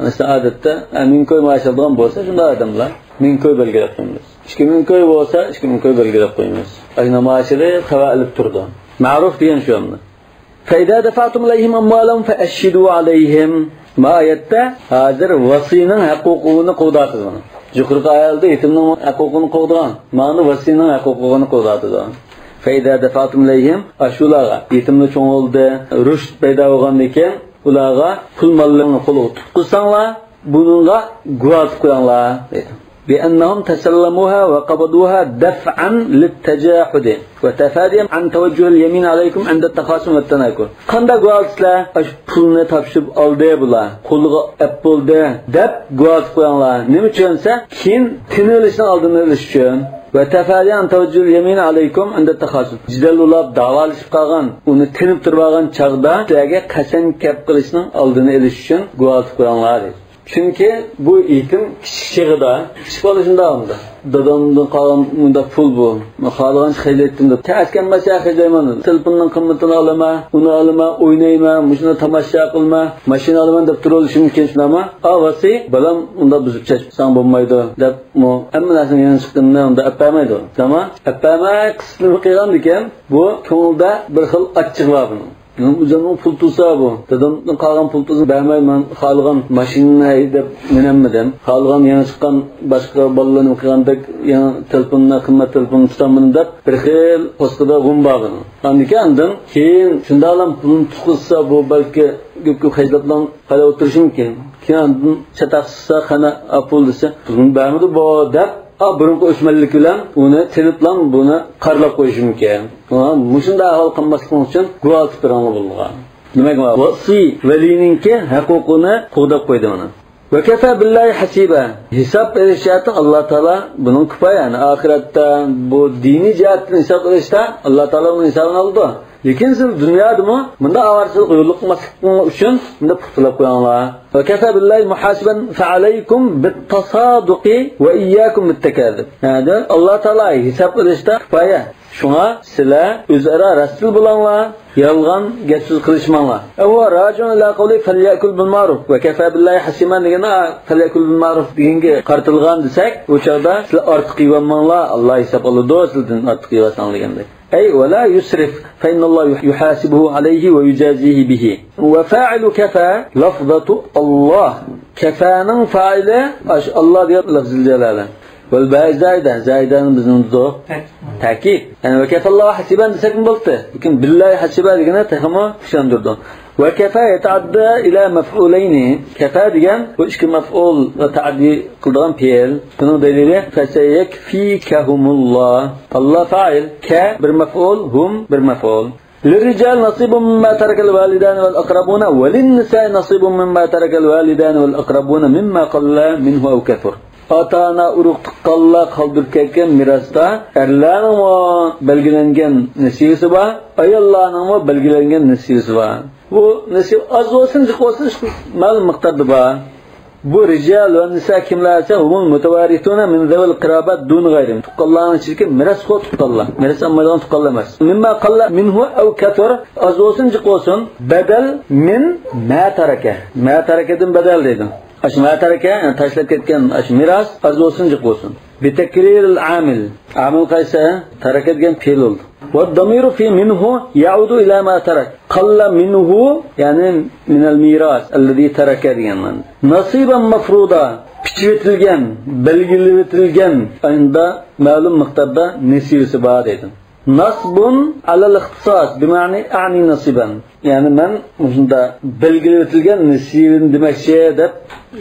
مەسىلەن، ئادەتتە، ئە، مىڭ كوي مائاش ئالىدىغان بولسا، شۇنداق ئادەملەر مىڭ كوي بەلگىلەپ قويىمىز. ئىككى مىڭ كوي بولسا، ئىككى مىڭ كوي بەلگىلەپ قويىمىز. ئاشۇنداق مائاشىنى خەۋەر ئېلىپ تۇرىدۇ. مەرۇف دېگەن شۇ ئەمدى. فإذا دفعتم إليهم أموالهم فأشهدوا عليهم. ما ئايەتتە ھازىر ۋاسىينىڭ ھەقۇقىنى قوغداۋاتىدۇ. يۇقىرىقى ئايەتتە يېتىمنىڭ ھەقۇقىنى قوغدىغان. مانا ۋاسىينىڭ ھەقۇقىنى قوغداۋاتىدۇ. فإذا دفعتم إليهم، ئاشۇلارغا، يېتىملەر چوڭ بولدى، رۇشد پەيدا بولغاندىن كېيىن، ئۇلارغا پۇل ماللىرىنى قولىغا تۇتقۇزساڭلار، بۇنىڭغا گۇۋاھلىق قويۇڭلار، دەيدۇ. بأنهم تسلموها وقبضوها دفعا للتجاحد وتفاديا عن توجه اليمين عليكم عند التخاصم والتناكر. قانداق گۇۋاھلىق قىلىسىلەر؟ ئاشۇ پۇلنى تاپشۇرۇپ ئالدى بۇلار، قولىغا ئەپ بولدى، دەپ گۇۋاھلىق قويۇڭلار. نېمە ئۈچۈن دېسە، كېيىن تىنىۋېلىشنىڭ ئالدىنى ئېلىش ئۈچۈن. وتفاديا عن توجه اليمين عليكم عند التخاصم. جېدەل بولاپ داۋالىشىپ قالغان، ئۇنى تىنىپ تۇرۇۋالغان چاغدا سىلەرگە قەسەم كەپ قىلىشنىڭ ئالدىنى ئېلىش ئۈچۈن گۇۋاھلىق قويۇڭلار، دەيدۇ. چۈنكى بۇ يېتىم كىچىك چېغىدا، كىچىك بالا شۇنداق ئەمدى. دادامدىن قالغان مۇنداق پۇل بۇ. مەن خالىغانچە خەجلەيتتىم دەپ. تەس كەلمەسە خەجلەيمەن. تېلېفوننىڭ قىممىتىنى ئالىمەن، ئۇنى ئالىمەن، ئوينايمەن، مۇشۇنى تاماشا قىلىمەن، ماشىنا ئالىمەن دەپ تۇرۇۋېلىشى مۇمكىن شۇنداقمۇ؟ ئا ۋاسىي، بالام ئۇنداق بۈزۈپ چەچسەڭ بولمايدۇ دەپ، مۇ ھەممە نەرسىنىڭ يېڭى چىققىنىنى ئۇنداق ئەپ بەرمەيدۇ. تامام؟ ئەپ بەرمەي قىسىتلىما قىلغاندىكىن، بۇ كۆڭلىدە بىر خىل ئاچچىقى بار بۇنىڭ. مېنىڭ ئۆزۈمنىڭ پۇل تۇرسا بۇ. دادامدىن قالغان پۇل تۇرسا بەرمەي، مەن خالىغان ماشىنىنى ھەيدەپ مىنەممىدىم. خالىغان يېڭى چىققان باشقا بالىلارنىڭ قىلغاندەك يېڭى تېلېفوننى، قىممەت تېلېفوننى تۇتالمىدىم دەپ بىر خىل پوستىدا غۇم بار بۇنىڭ. ئاندىن كېيىن ئاندىن كېيىن شۇنداقلا پۇلنى تۇتقۇزسا بۇ بەلكى كۆپ كۆپ خەجلەپلا قالاپ ئولتۇرۇشى مۇمكىن. كېيىن ئاندىن چاتاقسىزسا قانا ئا پۇل دېسە، پۇلنى بەرمىدى بۇ دەپ، ئا بۇرۇنقى ئۆچمەنلىك بىلەن ئۇنى تېنىپلا بۇنى قارىلاپ قويۇشى مۇمكىن. مۇشۇنداق ئەھۋال قالماسلىقى ئۈچۈن گۇۋاھلىق بېرىڭلار بولىدىغان. دېمەك، ۋاسىي ۋەلىينىڭكى ھەقۇقىنى قوغداپ قويدى مانا. وكفى بالله حسيبا. ھېساب ئېلىش جەھەتتە ئاللا تائالا بۇنىڭ كۇپايە، يەنى ئاخىرەتتە بۇ دىنىي جەھەتتىن ھېساب ئېلىشتا ئاللا تائالا ئۇنىڭ ھېسابىنى ئالىدۇ. لېكىن سىز دۇنيادىمۇ مۇنداق ئاۋارىچىلىك يولۇقماسلىقىڭلار ئۈچۈن مۇنداق پۇختىلاپ قويۇڭلار. وكفى بالله محاسبا فعليكم بالتصادق وإياكم بالتكاذب. يەنى ئاللا تائالا ھېساب ئېلىشتا كۇپايە. شۇڭا سىلەر ئۆزئارا راستچىل بولۇڭلار، يالغان گەپ سۆز قىلىشماڭلار. وهو راجع إلى قوله فليأكل بالمعروف وكفى بالله حسيبا دېگەن، فليأكل بالمعروف دېگەنگە قارىتىلغان دېسەك، ئۇ چاغدا سىلەر ئارتۇق يېيىۋالماڭلار، ئاللا ھېساب ئالىدۇ سىلەردىن ئارتۇق يېيىۋالساڭلار دېگەندەك. أي ولا يسرف فإن الله يحاسبه عليه ويجازيه به. وفاعل كفى لفظة الله. كەفەنىڭ فائىلى ئاشۇ ئاللا دېگەن لەفزىل جالالە. والباء زائدة، زائدەنى بىز نېمە دېدۇق؟ تەكىد. تەكىد. يەنى وكفى الله حسيبا دېسەكمۇ بولاتتى. لېكىن بالله حسيبا دېگىنى تېخىمۇ كۈچلەندۈرىدۇ. وكفى يتعدى إلى مفعولين. كەفە دېگەن بۇ ئىككى مەپئۇلغا تەئەددى قىلىدىغان پېئىل. بۇنىڭ دەلىلى فسيكفيكهم الله. ئاللا فائىل، كە بىر مەپئۇل، ھۇم بىر مەپئۇل. للرجال نصيب مما ترك الوالدان والأقربون وللنساء نصيب مما ترك الوالدان والأقربون مما قل منه أو كثر. ئاتا-ئانا، ئۇرۇق-تۇغقانلار قالدۇرۇپ كەتكەن مىراستا ئەرلەرنىڭمۇ بەلگىلەنگەن نېسىۋىسى بار، ئاياللارنىڭمۇ بەلگىلەنگەن نېسىۋىسى بار. بۇ نېسىۋە ئاز بولسۇن، جىق بولسۇن، شۇ مەلۇم مىقداردا بار. بۇ رىجال ۋە نىسا كىملەر دېسە، ھۇمۇل مۇتەۋارىسۇنە مىن زەۋىل قىرابا دۇن غەيرىم. تۇغقانلارنىڭ ئىچىدىكى مىراس خور تۇغقانلار. مىراس ئالمايدىغان تۇغقانلار ئەمەس. مىمما قاللا مىنھۇ ئەۋ كەسۇر. ئاز بولسۇن، جىق بولسۇن. بەدەل مىن مە تەرەكە. مە تەرەكەدىن بەدەل دەيدۇ. ئاشۇ مە تەرەكە، يەنى تاشلاپ كەتكەن ئاشۇ مىراس ئاز بولسۇن، جىق بولسۇن. بىتەكرىرىل ئامىل. ئامىل قايسى؟ تەرەكە دېگەن پېئىل بولدى. ۋەددامىرۇ فى مىنھۇ يەئۇدۇ ئىلە ما تەرەك. قاللا مىنھۇ، يەنى مىنەل مىراس ئەللەزى تەرەكە دېگەن مەنە. ناسىبەن مەفرۇدا، پىچىۋېتىلگەن، بەلگىلىۋېتىلگەن، ئاينىدا مەلۇم مىقداردا نېسىۋىسى بار دەيدۇ. ناسبۇن ئەلەل ئىختىساس بىمەنى ئەنى ناسىبەن. يەنى مەن مۇشۇنداق بەلگىلىۋېتىلگەن نېسىۋىنى دېمەكچى دەپ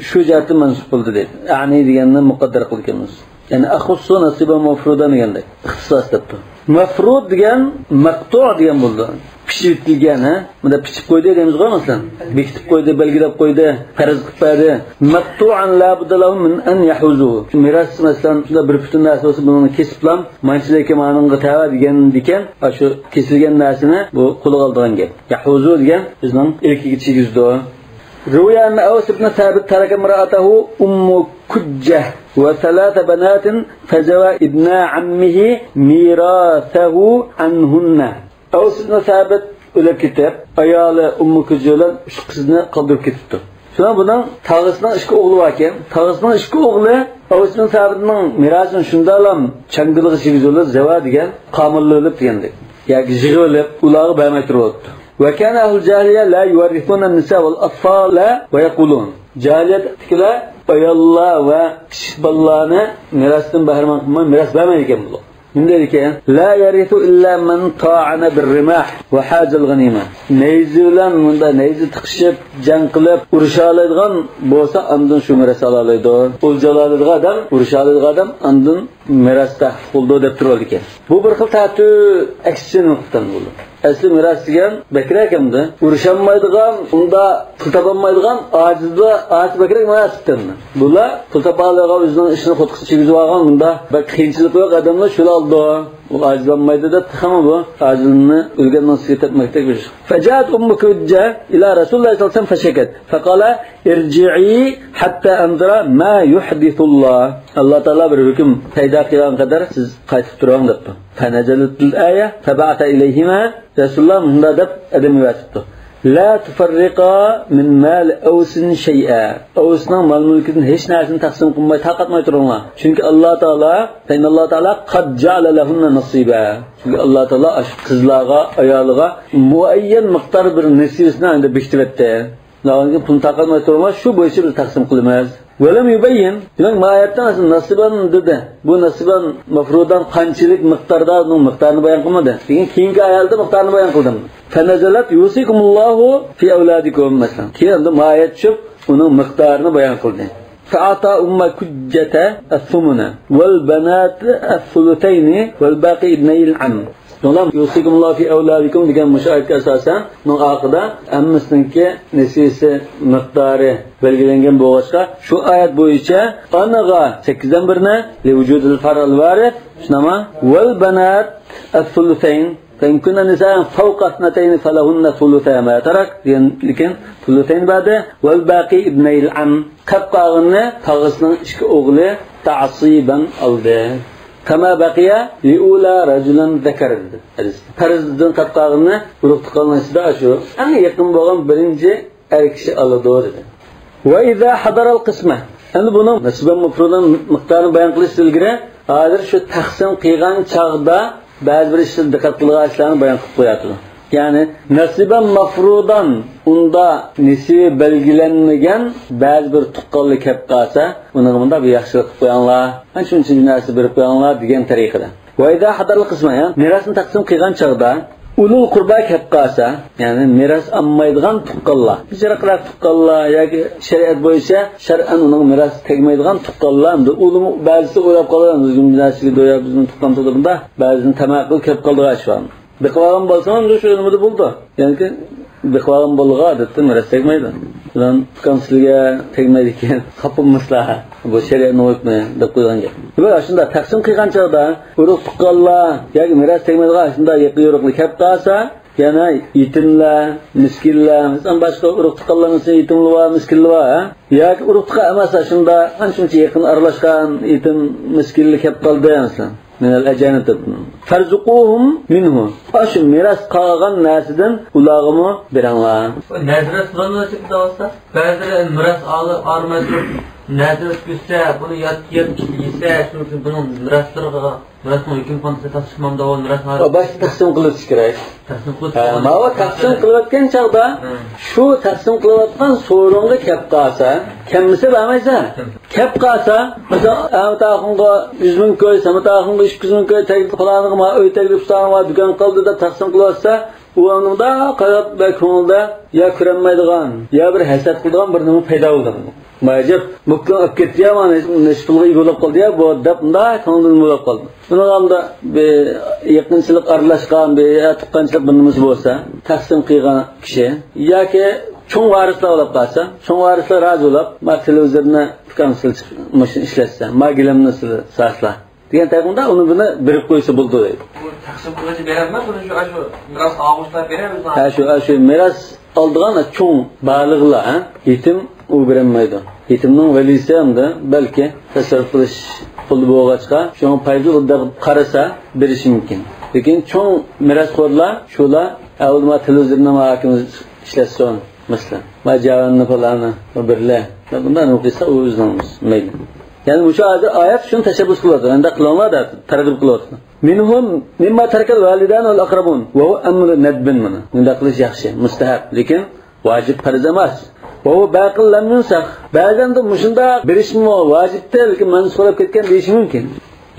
شۇ جەھەتتىن مەنسۇپ قىلدى دەيدۇ. ئەنى دېگەننى مۇقەددەر قىلىدىكەنمىز. يەنى ئەخۇسسۇ ناسىبەن مەفرۇدەن دېگەندەك. ئىختىساس دەپتۇ. مەفرۇد دېگەن مەقتۇ دېگەن بولىدۇ. پىچىۋېتىلگەن، ھە؟ مۇنداق پىچىپ قويدى دەيمىزغۇ، مەسىلەن. بېكىتىپ قويدى، بەلگىلەپ قويدى، پەرز قىلىپ بەردى. مەقتۇئەن لا بۇددە لەھۇم مىن ئەن يەھۇزۇ. مىراس، مەسىلەن، شۇنداق بىر پۈتۈن نەرسە بولسا، بۇنى كېسىپلام مانچىلىكى مانىڭغا تەۋە دېگەندىكەن، ئاشۇ كېسىلگەن نەرسىنى بۇ قولىغا ئالىدىغان گەپ. يەھۇزۇ دېگەن بىزنىڭ ئىلكىگە چىگىزىدۇ. روي أن أوس بن ثابت ترك امرأته أم كجة وثلاث بنات فزوى ابنا عمه ميراثه عنهن. ئەۋس ئىبن سابىت ئۆلۈپ كېتىپ، ئايالى ئۇممۇ كۇججە بىلەن ئۈچ قىزنى قالدۇرۇپ كېتىپتۇ. شۇنىڭ بۇنىڭ تاغىسىنىڭ ئىككى ئوغلى باركەن. تاغىسىنىڭ ئىككى ئوغلى ئەۋس ئىبن سابىتنىڭ مىراسىنى شۇنداقلام چاڭگىلىغا چىگىزىۋېلىپ، زەۋا دېگەن، قامىللىۋېلىپ دېگەندەك. ياكى يىغىۋېلىپ، ئۇلارغا بەرمەي تۇرۇۋاپتۇ. وكان أهل الجاهلية لا يورثون النساء والأطفال ويقولون. جاھىلىيەتتىكىلەر ئاياللار ۋە كىچىك بالىلارنى مىراستىن بەھرىمەن قىلماي، مىراس بەرمەيدىكەن بۇلار. نېمە دەيدىكەن؟ لا يرث إلا من طعن بالرماح وحاز الغنيمة. نەيزە بىلەن مۇنداق نەيزە تىقىشىپ، جەڭ قىلىپ، ئۇرۇشالايدىغان بولسا، ئاندىن شۇ مىراس ئالالايدۇ. ئولجا ئالالايدىغان ئادەم، ئۇرۇشالايدىغان ئادەم ئاندىن مىراستا ھەقلىق بولىدۇ دەپ تۇرۇۋالىدىكەن. بۇ بىر خىل تەتۈر ئەكسىچە نۇقتىدىن بولىدۇ. ئەسلى مىراس دېگەن بەكرەك ئەمدى. ئۇرۇشالمايدىغان، ئۇندا پۇل تاپالمايدىغان، ئاجىزلار ئارىسىدا بەكرەك مۇناسىپ ئەمدى. بۇلار پۇل تاپالايدىغان، ئۆزىنىڭ ئىشىنى قوتقا چىگىزىۋالغان، ئۇندا بەك قىيىنچىلىقى يوق ئادەملەر شۇلار ئالىدۇ. ئۇ ئاجىزلانمايدۇ دەپ تېخىمۇ بۇ ئاجىزلىقنى ئۆلگەننىڭ ئۈستىگە تەپمەكتەك بىر ئىش. فجاءت أم كجة إلى رسول الله صلى الله عليه وسلم فشكت فقال: ارجعي حتى أنظر ما يحدث الله. ئاللا تائالا بىر ھۆكۈم پەيدا قىلغان قەدەر سىز قايتىپ تۇرۇڭ دەپتۇ. فنزلت الآية فبعث إليهما. رەسۇلۇللا مۇنداق دەپ ئادەم يۈزەتتى. لا تفرقا من مال أوس شيئا. ئەۋسنىڭ مال-مۈلكىدىن ھېچ نەرسىنى تەقسىم قىلماي، تارقاتماي تۇرۇڭلار. چۈنكى ئاللا تائالا، فإن الله تعالى قد جعل لهن نصيبا. چۈنكى ئاللا تائالا ئاشۇ قىزلارغا، ئايالىغا مۇئەييەن مىقدار بىر نېسىۋىسىنى ئەمدى بېكىتىۋەتتى. ئۇنىڭدىن كېيىن پۇلنى تارقاتماي تۇرۇڭلار، شۇ بويىچە بىز تەقسىم قىلىمىز. ولم يبين، دېمەك، ما ئايەتتە ئەسلى ناسىبان دېدى. بۇ ناسىبان مەفرۇدان قانچىلىك مىقداردا، ئۇنىڭ مىقدارىنى بايان قىلمىدى. لېكىن كېيىنكى ئايەتتە مىقدارىنى بايان قىلدى. فنزلت يوصيكم الله في أولادكم، مەسىلەن. كېيىن ئەمدى ما ئايەت چۈشۈپ، ئۇنىڭ مىقدارىنى بايان قىلدى. فأعطى أم كجة الثمن والبنات الثلثين والباقي ابني العم. شۇڭلار يوصيكم الله في أولادكم دېگەن مۇشۇ ئايەتكە ئاساسەن، بۇنىڭ ئارقىدا ھەممىسىنىڭكى نېسىۋىسى مىقدارى بەلگىلەنگەن بولغاچقا، شۇ ئايەت بويىچە ئانىغا سەككىزدىن بىرنى، لوجۇدىل فەرئىل ۋارىس، شۇنداقمۇ؟ ۋەل بەنات ئەسسۇلۇسەين، فەئىن كۇننە نىسائەن فەۋقە ئىسنەتەينى فەلەھۇننە سۇلۇسا ما تەرەك دېگەن، لېكىن سۇلۇسەين بەردى. ۋەل باقى ئىبنەيل ئەم، قاپ قالغىنىنى تاغىسىنىڭ ئىككى ئوغلى تەئسىبەن ئالدى. كەما بەقىيە لىئۇلا رەجۇلەن زەكەر دېدى. پەرزدىن قاپ قالغىنىنى ئۇرۇق تۇغقانلار ئىچىدە شۇ ئەڭ يېقىن بولغان بىرىنچى ئەر كىشى ئالىدۇ دېدى. ۋە ئىزا ھەدەرەل قىسمە. ئەمدى بۇنىڭ نەسىبە مەفرۇدىنىڭ مىقدارىنى بايان قىلىش ئىلگىرى، ھازىر شۇ تەقسىم قىلغان چاغدا بەزى بىر ئىشلار دىققەت قىلىدىغان ئىشلارنى بايان قىلىپ قوياتىدۇ. يەنى نەسىبە مەفرۇدان ئۇندا نېسىۋى بەلگىلەنمىگەن بەزى بىر تۇغقانلار كەپ قالسا، ئۇنىڭغا مۇنداق بىر ياخشىلىق قىلىپ قويۇڭلار، شۇنچە نەرسە بېرىپ قويۇڭلار دېگەن تەرىقىدە. ۋە ئىزا ھەدەرەل قىسمە، يەنى مىراسنى تەقسىم قىلغان چاغدا ئۇلۇل قۇربا كەپ قالسا، يەنى مىراس ئالمايدىغان تۇغقانلار، يىراقراق تۇغقانلار ياكى شەرىئەت بويىچە شەرئەن ئۇنىڭ مىراس تەگمەيدىغان تۇغقانلار، ئەمدى ئۇلىمۇ بەزىسى ئويلاپ قالىدۇ، بىزنىڭ نەرسىگە دۆيە، بىزنىڭ تۇغقان تۇغقىنىدا بەزىدىن تاماق قىلىپ كەپ قالىدىغان ئىش بار. بېقىۋالغان بولسىڭىز، شۇ نېمىدە بولىدۇ. يەنى بېقىۋالغان بالىغا ئادەتتە مىراس تەگمەيدۇ. بۇلار تۇغقان سىلىگە تەگمەيدىكەن، خاپا بولمىسىلا، بۇ شەرىئەتنىڭ ھۆكمى دەپ قويغان گەپ. ۋە شۇنداق تەقسىم قىلغان چاغدا ئۇرۇق تۇغقانلار ياكى مىراس تەگمەيدىغان شۇنداق يېقىن يورۇقلار كەپ قالسا، يەنە يېتىملەر، مىسكىنلەر، مەسىلەن، باشقا ئۇرۇق-تۇغقانلارنىڭ يېتىملىرى بار، مىسكىنلىرى بار، ھە؟ ياكى ئۇرۇق-تۇغقان ئەمەس، شۇنداق ئانچە-مۇنچە يېقىن ئارىلاشقان يېتىم، مىسكىنلەر كەپ قالدى، مەسىلەن. مىنەل ئەجانىب دەپ. فەرزۇقۇھۇم مىنھۇ. ئاشۇ مىراس قالغان نەرسىدىن ئۇلارغىمۇ بېرىڭلار. بۇ نەزرەت بولمىسا چىقىدۇ بولسا، بەزىلەر مىراس ئالىپ ئارمايدۇ، نەزرەت كۆرسە، بۇنى يات يەپ يېسە، شۇنىڭ ئۈچۈن بۇنىڭ مىراسلىرىغا، مىراسنىڭ ھۆكۈم قانۇنى تەقسىم ئالمامدا، مىراس ئالىپ. باشتا تەقسىم قىلىۋېتىش كېرەك. تەقسىم قىلىپ ھە، ماۋۇ تەقسىم قىلىۋەتكەن چاغدا، ھە، شۇ تەقسىم قىلىۋاتقان سورۇنغا كەپ قالسا، كەلمىسە بەرمەيسەن. كەپ قالسا، مەسىلەن، ئەمىت ئاخۇنغا يۈز مىڭ كوي، سەمەت ئاخۇنغا ئىككى يۈز مىڭ كوي تەگدى، پالانىغا ما ئۆي تەگدى، پۇلانىغا ما دۇكان قىلدى دەپ تەقسىم قىلىۋاتسا، ئۇ ئۇنىڭدا قاراپ بەك كۆڭلىدە يا كۆرەلمەيدىغان، يا بىر ھەسەت قىلىدىغان بىر نېمە پەيدا بولىدۇ. ماجىپ، مۇكلىڭ ئەپ كەتتى يا، مانا نەچچە پۇلغا ئىگە بولۇپ قالدى يا، بۇ دەپ مۇنداق كۆڭلىدىن بولۇپ قالدى. ئۇنىڭغا بۇندا بىر يېقىنچىلىق ئارىلاشقان، بىر تۇغقانچىلىق بىر نېمىسى بولسا، تەقسىم قىلغان كىشى ياكى چوڭ ۋارىسلار بولۇپ قالسا، چوڭ ۋارىسلار رازى بولۇپ، ما تېلېۋىزورنى ئۇكام سىلى مۇشۇنى ئىشلەتسە، ما گىلەمنى سىلى ساسلا دېگەن تەرىپىڭدە ئۇنى بۇنى بېرىپ قويسا بولىدۇ دەيدۇ. بۇ تەقسىم قىلغۇچى بېرەلمەس، بۇنى شۇ، شۇ مىراس ئالغۇچىلار بېرەر ئۆزىنىڭ. ھە، شۇ، ھە، شۇ مىراس ئالىدىغان چوڭ بالىغلار، ھە، يېتىم ئۇ بېرەلمەيدۇ. يېتىمنىڭ ۋەلىسى ئەمدى بەلكى تەسەررۇپ قىلىش قولىدا بولغاچقا، شۇڭا پايدىلىق دەپ قارىسا بېرىشى مۇمكىن. لېكىن چوڭ مىراسخورلار شۇلار، ئەۋلىما تېلېۋىزورنى مۇھاكىمە ئىشلەتسۇن، مەسىلەن. ما جاۋاننى پالانى، ما بىرلە. بۇنداق نېمە قىلسا ئۇ ئۆزىنىڭ مەيلى. يەنى مۇشۇ ھازىر ئايەت شۇنى تەشەببۇس قىلىۋاتىدۇ. ئەنداق قىلىڭلار دەپ تەرغىب قىلىۋاتىدۇ. مىنھۇم مىمما تەرەكەل ۋالىدانى ۋەل ئەقرەبۇن ۋە ھۇۋە ئەمرۇ نەدبىن مانا. مۇنداق قىلىش ياخشى، مۇستەھەب، لېكىن ۋاجىپ پەرز ئەمەس. ۋە ھۇۋە باقىن لەم يۇنسەخ. بەزەندە مۇشۇنداق بېرىشمۇ ۋاجىپتە، لېكىن مەنسۇخ بولۇپ كەتكەن دېيىشى مۇمكىن.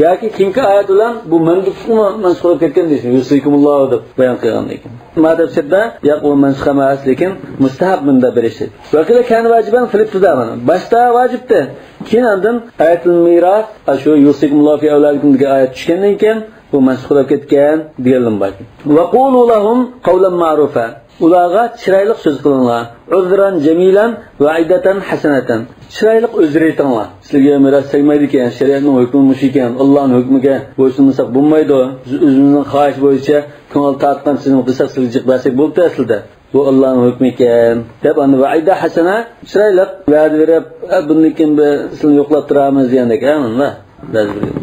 ياكى كېيىنكى ئايەت بىلەن بۇ مەندۇبلۇقمۇ مەنسۇخ بولۇپ كەتكەن دېيىشى، يۇسىكۇمۇللاھۇ دەپ بايان قىلغاندىن كېيىن. ما تەپسىردە ياق، ئۇ مەنسۇخ ئەمەس، لېكىن مۇستەھەب مۇندا بېرىشى. ۋەقىلە كان ۋاجىبەن فىل ئىبتىدا مانا. باشتا ۋاجىپتى. كېيىن ئاندىن ئايەتۇل مىراس، ئاشۇ يۇسىكۇمۇللاھۇ فى ئەۋلادىكۇم دېگەن ئايەت چۈشكەندىن كېيىن بۇ مەنسۇخ بولۇپ كەتكەن دېگەنلىرىمۇ بار. ۋەقۇلۇ لەھۇم قەۋلەن مەئرۇفا. ئۇلارغا چىرايلىق سۆز قىلىڭلار. ئۇزرەن جەمىلەن ۋە ئىددەتەن ھەسەنەتەن. چىرايلىق ئۆزرە ئېيتىڭلار. سىلىگە مىراس تەگمەيدىكەن، شەرىئەتنىڭ ھۆكمى مۇشۇ ئىكەن، ئاللانىڭ ھۆكمىگە بويسۇنمىساق بولمايدۇ. بىز ئۆزىمىزنىڭ خاھىشى بويىچە كۆڭۈل تارتقان چىزىمنى قىلساق سىلىگە جىق بەرسەك بولدى ئەسلىدە. بۇ ئاللانىڭ ھۆكمى ئىكەن دەپ، ئاندىن ۋەئىدە ھەسەنە، چىرايلىق ۋەدە بېرىپ، ئە، بۇندىن كېيىن بىز سىلىنى يوقلاپ تۇرارمىز دېگەندەك، ھە، مانا بەزى بىر.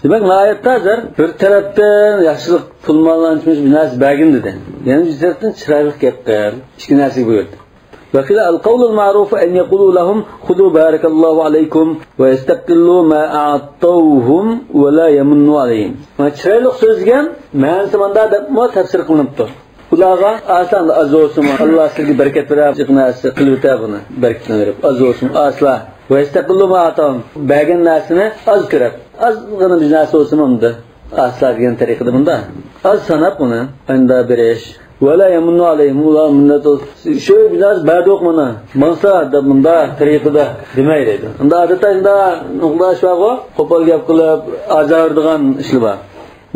دېمەك، مانا ئايەتتە ھازىر بىر تەرەپتىن ياخشىلىق، پۇل ماللارنى بىر نەرسە بەرگىن دېدى. يەنە بىر تەرەپتىن چىرايلىق گەپ قىل. ئىككى نەرسىگە بۇيرۇدى. ۋەقىلە ئەل قەۋلۇل مەئرۇفۇ ئەن يەقۇلۇ لەھۇم خۇدۇ بارەكەللاھۇ ئەلەيكۇم ۋە يەستەقىللۇ ما ئەئتەۋھۇم ۋە لا يەمۇننۇ ئەلەيھىم. مانا چىرايلىق سۆز دېگەن مەنىسى مۇنداق دەپمۇ تەپسىر قىلىنىپتۇ. ئۇلارغا ئاسان ئاز بولسىمۇ، ئاللا سىزگە بەرىكەت بېرەر، جىق نەرسە قىلىۋېتەر بۇنى، بەرىكىتىنى بېرىپ، ئاز بولسىمۇ ئاسلا. ۋەيستەقىللۇ ما ئاتاھۇم، بەرگەن نەرسىنى ئاز كۆرەپ، ئازغىنا بىر نەرسە بولسىمۇ ئەمدى ئاسلا دېگەن تەرىقىدە بۇندا ئاز ساناپ ئۇنى ئەندا بېرىش. ۋەلا يەمۇننۇ ئەلەيھىم، ئۇلار مىننەت شۇ بىر نەرسە بەردۇق مانا، ماڭسا دەپ مۇندا تەرىقىدە دېمەي دەيدۇ. ئۇندا ئادەتتە ئۇندا نۇقتىداش بارغۇ، قوپال گەپ قىلىپ ئازارىدىغان ئىشلار بار.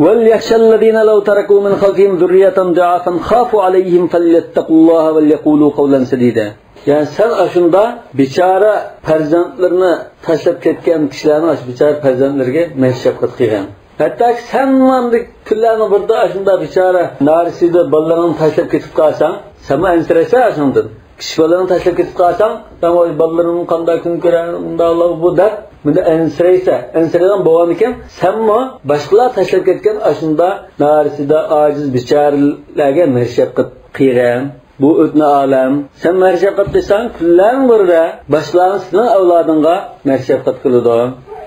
وليخش الذين لو تركوا من خلفهم ذرية ضعافا خافوا عليهم فليتقوا الله وليقولوا قولا سديدا. يەنى سەن ئاشۇندا بىچارە پەرزەنتلىرىنى تاشلاپ كەتكەن كىشىلەرنىڭ ئاشۇ بىچارە پەرزەنتلىرىگە مېھىر شەپقەت قىلغىن. ھەتتاكى سەن مانداق كۈنلەرنىڭ بىرىدە ئاشۇنداق بىچارە نارەسىدە بالىلىرىڭنى تاشلاپ كېتىپ قالساڭ، سەنمۇ ئەنسىرەيسەن ئاشۇنىڭدىن. كىچىك بالىلىرىنى تاشلاپ كېتىپ قالساڭ، سەن ۋاي بالىلىرىم قانداق كۈن كۆرەر، ئۇنداقلار بۇ دەپ، مۇنداق ئەنسىرەيسەن. ئەنسىرەيدىغان بولغاندىكىن، سەنمۇ باشقىلار تاشلاپ كەتكەن ئاشۇنداق نارەسىدە ئاجىز بىچارىلەرگە مېھىر شەپقەت قىلغىن. بۇ ئۆتنە ئالەم. سەن مېھىر شەپقەت قىلساڭ، كۈنلەرنىڭ بىرىدە باشقىلارنىڭ سېنىڭ ئەۋلادىڭغا مېھىر شەپقەت قىلىدۇ.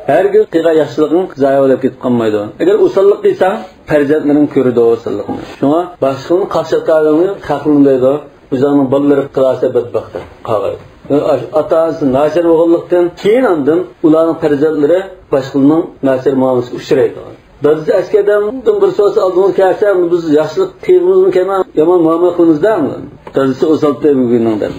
ھەرگىز قىلغان ياخشىلىقىڭ زايە بولۇپ كېتىپ قالمايدۇ. ئەگەر ئوساللىق قىلساڭ، پەرزەنتلىرىڭ كۆرىدۇ ئوساللىقنى. شۇڭا باشقىلارنى قاقشاتقانلىقىڭ خەقلىرىڭ دەيدۇ. ئۆزۈڭنىڭ بالىلىرى قىلالسا بەتبەخت قالغاي. ئاتا-ئانىسى ناچار بولغانلىقتىن كېيىن ئاندىن ئۇلارنىڭ پەرزەنتلىرى باشقىلارنىڭ ناچار مۇئامىلىسىگە ئۇچرايدۇ. دادىسى ئەسكەردىن بىر سورىسا ئالدىمىزغا كەلسە، بىز ياخشىلىق قىلغىمىزمۇ كەلمەي يامان مۇئامىلە قىلىمىزدا. دادىسى ئوسالتى بۈگۈننىڭ دەپ.